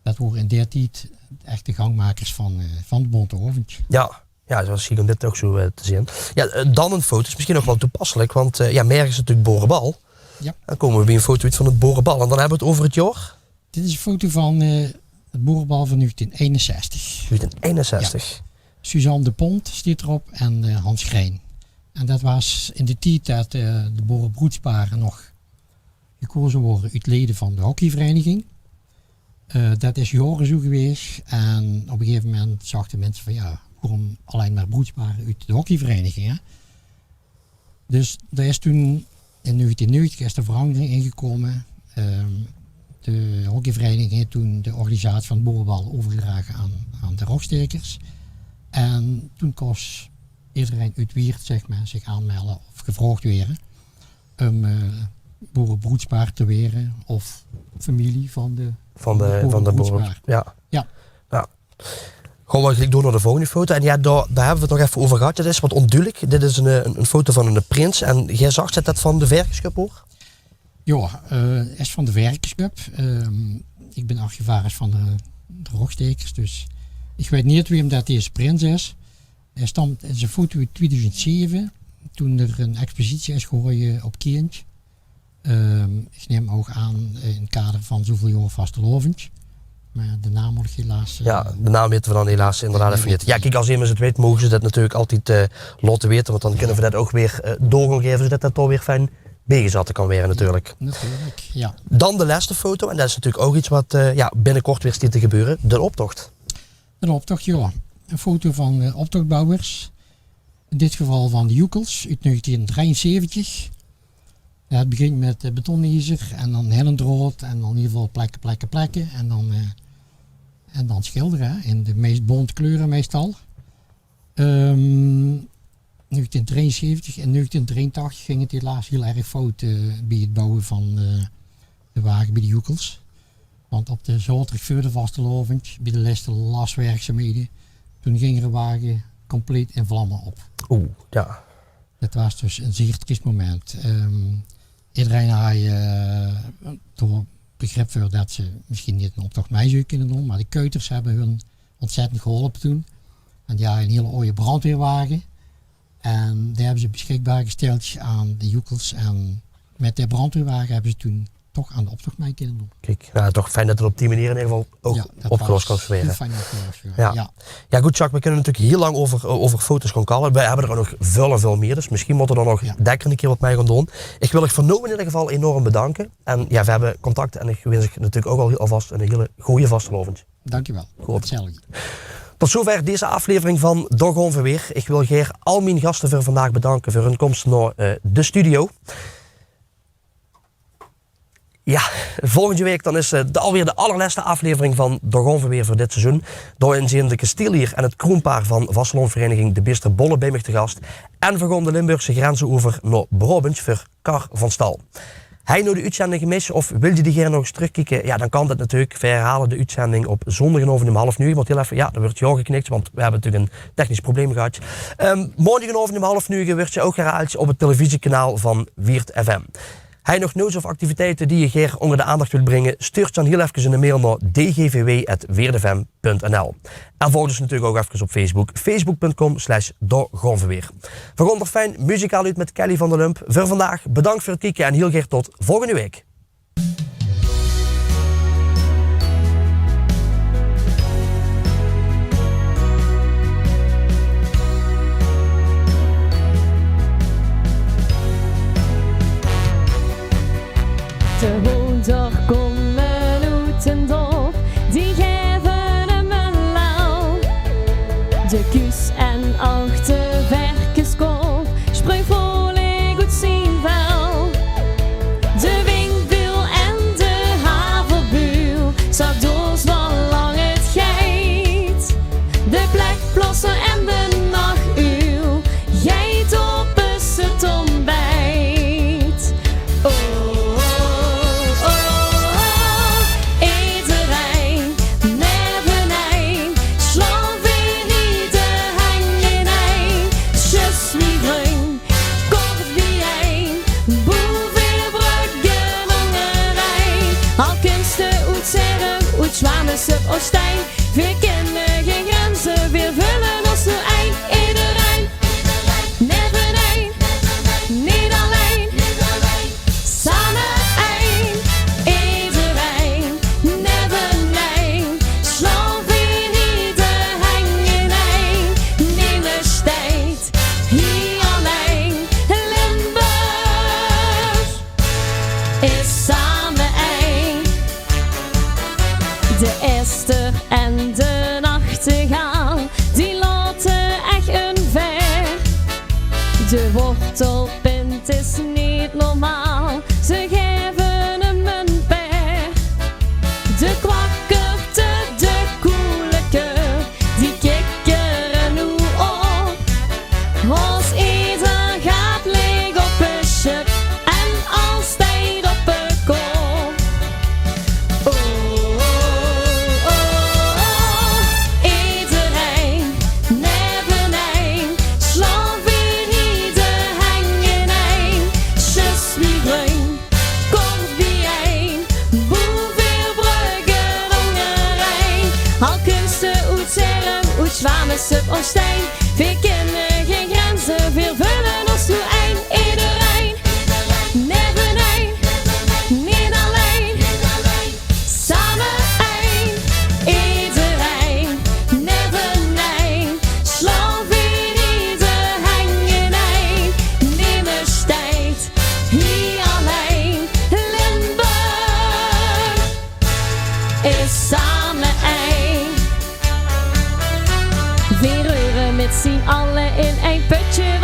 Dat wore in dae tied ech de gangmakers van, eh, van de Bónte Aovendj. Ja, ja, dat is sjiek um dit ouch zoe, eh, te zeen. Ja, eh, dan ein foto, is mesjien nog waal toepasselik, want, eh, ja, mörge is natuurlik boerebal. Ja. Dan kómme we bie ein foto oet van 't boerebal. En dan höbbe we 't euver 't jaor. Dit is ein foto van, eh, 't boerebal van negentien einenzestig. Negentien einenzestig. Ja. Suzanne de Pont steit d'rop en, eh, Hans Grein. En dat waas in de tied dat, eh, de boerebroedspare nog gekoze wore oet lede van de hockeyvereiniging. Eh, dat is jaore zoe gewaes. En op ein gegaeve moment zagte minse van, ja, waorom allein mer broedspare oet de hockeyvereiniging, hè? Dus dao is toen in negentien negentig is de verangering ingekómme. Ehm, de hockeyvereiniging haet toen de organisatie van 't boerebal euvergedrage aan, aan de Rogstaekers. En toen kós ederein oet Wieërt, zeg mer, zich aanmelde of gevraogd waere um, eh, boerebroedspaar te waere of femilie van de, van de, van de boere-, boerebroedspaar. Ja. Ja. Ja. Gaon v'r geliek door nao de volgende foto. En ja, dao, dao höbbe v'r 't nog effe euver gehad. Det is get óndudelik. Dit is ein, eh, ein, ein foto van eine prins. En geer zag det det van de Verkesköp waor? Ja, eh, is van de Verkesköp. Ehm, ik bin archivaris van de, de Rogstaekers, dus ik weit neet wae det deze prins is. Hae stamt, 't is ein foto oet tweeduizend zeve, toen d'r ein expositie is gehaoje op Kieënt. Ehm, ik naem ouch aan, eh, in 't kader van zoväöl jaor vastelaovend. Mer de naam mót ik helaas, eh, ja, de naam weite v'r dan helaas inderdaad effe neet. Ja, kiek, as emes 't weit, moge ze det natuurlik altied, eh, laote weite, want dan kinne v'r det ouch weer, eh, door gaon gaeve, zodet det toch weer fijn biegezatte kan waere natuurlik. Natuurlik, ja. Dan de lèste foto, en det is natuurlik ouch get waat, eh, ja, binnekort weer steit te gebeure, de optocht. Ein optocht, ja. Ein foto van, eh, optochtbouwers. In dit geval van de Joekels oet negentien drieënzeventig. Ja, 't begint mit, eh, betoniezer en dan hellend draod en dan hiel väöl plekke, plekke, plekke. En dan, eh, en dan schildere, hè, in de meis bónte kleure meistal. Ehm, negentien drieënzeventig en negentien drieëntachtig ging 't helaas hiel erg fout, eh, bie 't bouwe van, eh, de wage bie de Joekels. Want op de zaoterdig veur de vastelaovend, bie de lèste laswerkzaamhede, toen ging d'r eine wage compleet in vlamme op. Oeh, ja. Det waas dus ein zeer triest moment. Ehm, ederein haaj, eh, d'r begrip veur det ze misschien neet in optocht mei zouwe kinne doon, mer de kuiters höbbe hun ontzettend geholpe toen. En die haje ein hiel aoje brandweerwage. En die höbbe ze beschikbaar gesteld aan de Joekels. En mit de brandweerwage höbbe ze toen toch aan de optocht mei kinne doon. Kiek, ja, toch fijn det 't op die meneer in eder geval ouch opgelos kan waere. Ja, det waas hiel fijn opgelos, ja. Ja. Ja. Ja, good, Jacques, v'r kinne natuurlik hiel lang euver, euver foto's gaon kalle. V'r höbbe d'r nog väöl en väöl mieër, dus misschien mótte v'r d'r nog dekker ein kieër get mei gaon doon. Ik wil uch veur noe in eder geval enorm bedanke. En ja, v'r höbbe contact en ik wins uch natuurlik ouch al alvas eine hiele goje vastelaovend. Dankjewel. Good. Hetzelfde. Tot zover deze aflevering van Dao gaon v'r weer. Ik wil gaer al mien gaste veur vandaag bedanke veur hun kóms nao, eh, de studio. Ja, volgende waek dan is, eh, de, alweer de allerlèste aflevering van Dao gaon v'r weer veur dit seizoen. Dao-in zeen de kestielieër en 't kroenpaar van vastelaovesvereiniging De Biester Bolle bie mich te gas. En v'r gaon de Limburgse grenze euver nao Braobantj veur Kar van Stal. Hej noe de oetzending gemis of wils se die gaer nog ins trökkieke? Ja, dan kan det natuurlik. V'r herhaole de oetzending op zóndigenaovend um half nuuege. Want hiel effe, ja, d'r wuuert ja geknik, want v'r höbbe natuurlik ein technisch probleem gehad. Ehm, maondigenaovend um half nuuege wuuert ze ouch herhaald op 't televisiekanaal van Wieërt FM. Hej nog nuuts of activiteite die se gaer ónger de aandach wils bringe? Stuur ze dan hiel efkes ein mail nao d g v w at wieërtfm punt n l. En volg ós natuurlik ouch efkes op Facebook, facebook punt com slash dao gaon v'r weer. V'r gaon d'r fijn muzikaal oet mit Kelly van der Lump. Veur vandaag bedank veur 't kieke en hiel gaer tot volgende waek. De Hoonder kómme oet 't dörp, die gaeve 'm ein lel. De Kuus en Achter Verkeskop, spring volledig oet zien vel. De windbuul en de haverbuul, zak door zolang 't geit. De plekplosser en de nachuul, geit op 't ontbijt. Oh, oh, oh, oh. Ederein, nevenein, slaon v'r hie de henj inein. Zjus wie vrung, kort biejein, boe veer brögke óngerein. Al kums te oet Zèrm, oet Zjwanensup of Stein, veer kinne gein grenze, veer veule ós toe ein. Ederein, nevenein, neet allein, same ein. Ederein, nevenein, slaon v'r hie de henj inein. Nemes steit hie allein, Limburg is same ein. De ester en de nachtegaal, die laote ech ein veer. De wortelpint is neet normaal. Ze gaeve 'm 'n per. De kwakkerte, de koeleke, die kikkere noe op. Os eder gaat leeg op 'n sjup en altied op 'n kop. Oh, oh, oh, oh. Ederein, nevenein, slaon veer hie de heng inein. Zjus wie vreun, kort biejein, boe veer brögke óngerein. Al kums te oet Zèrm, oet Zjwamesup of Stein, veer kinne gein grenze, veer veule os noe ein. Ederein, nevenein, neet allein, same ein. Ederein, nevenein, slaon veer hie de heng inein. Nemes steit hie allein. Limburg is same ein. Veer reure mit zien alle in ein pötje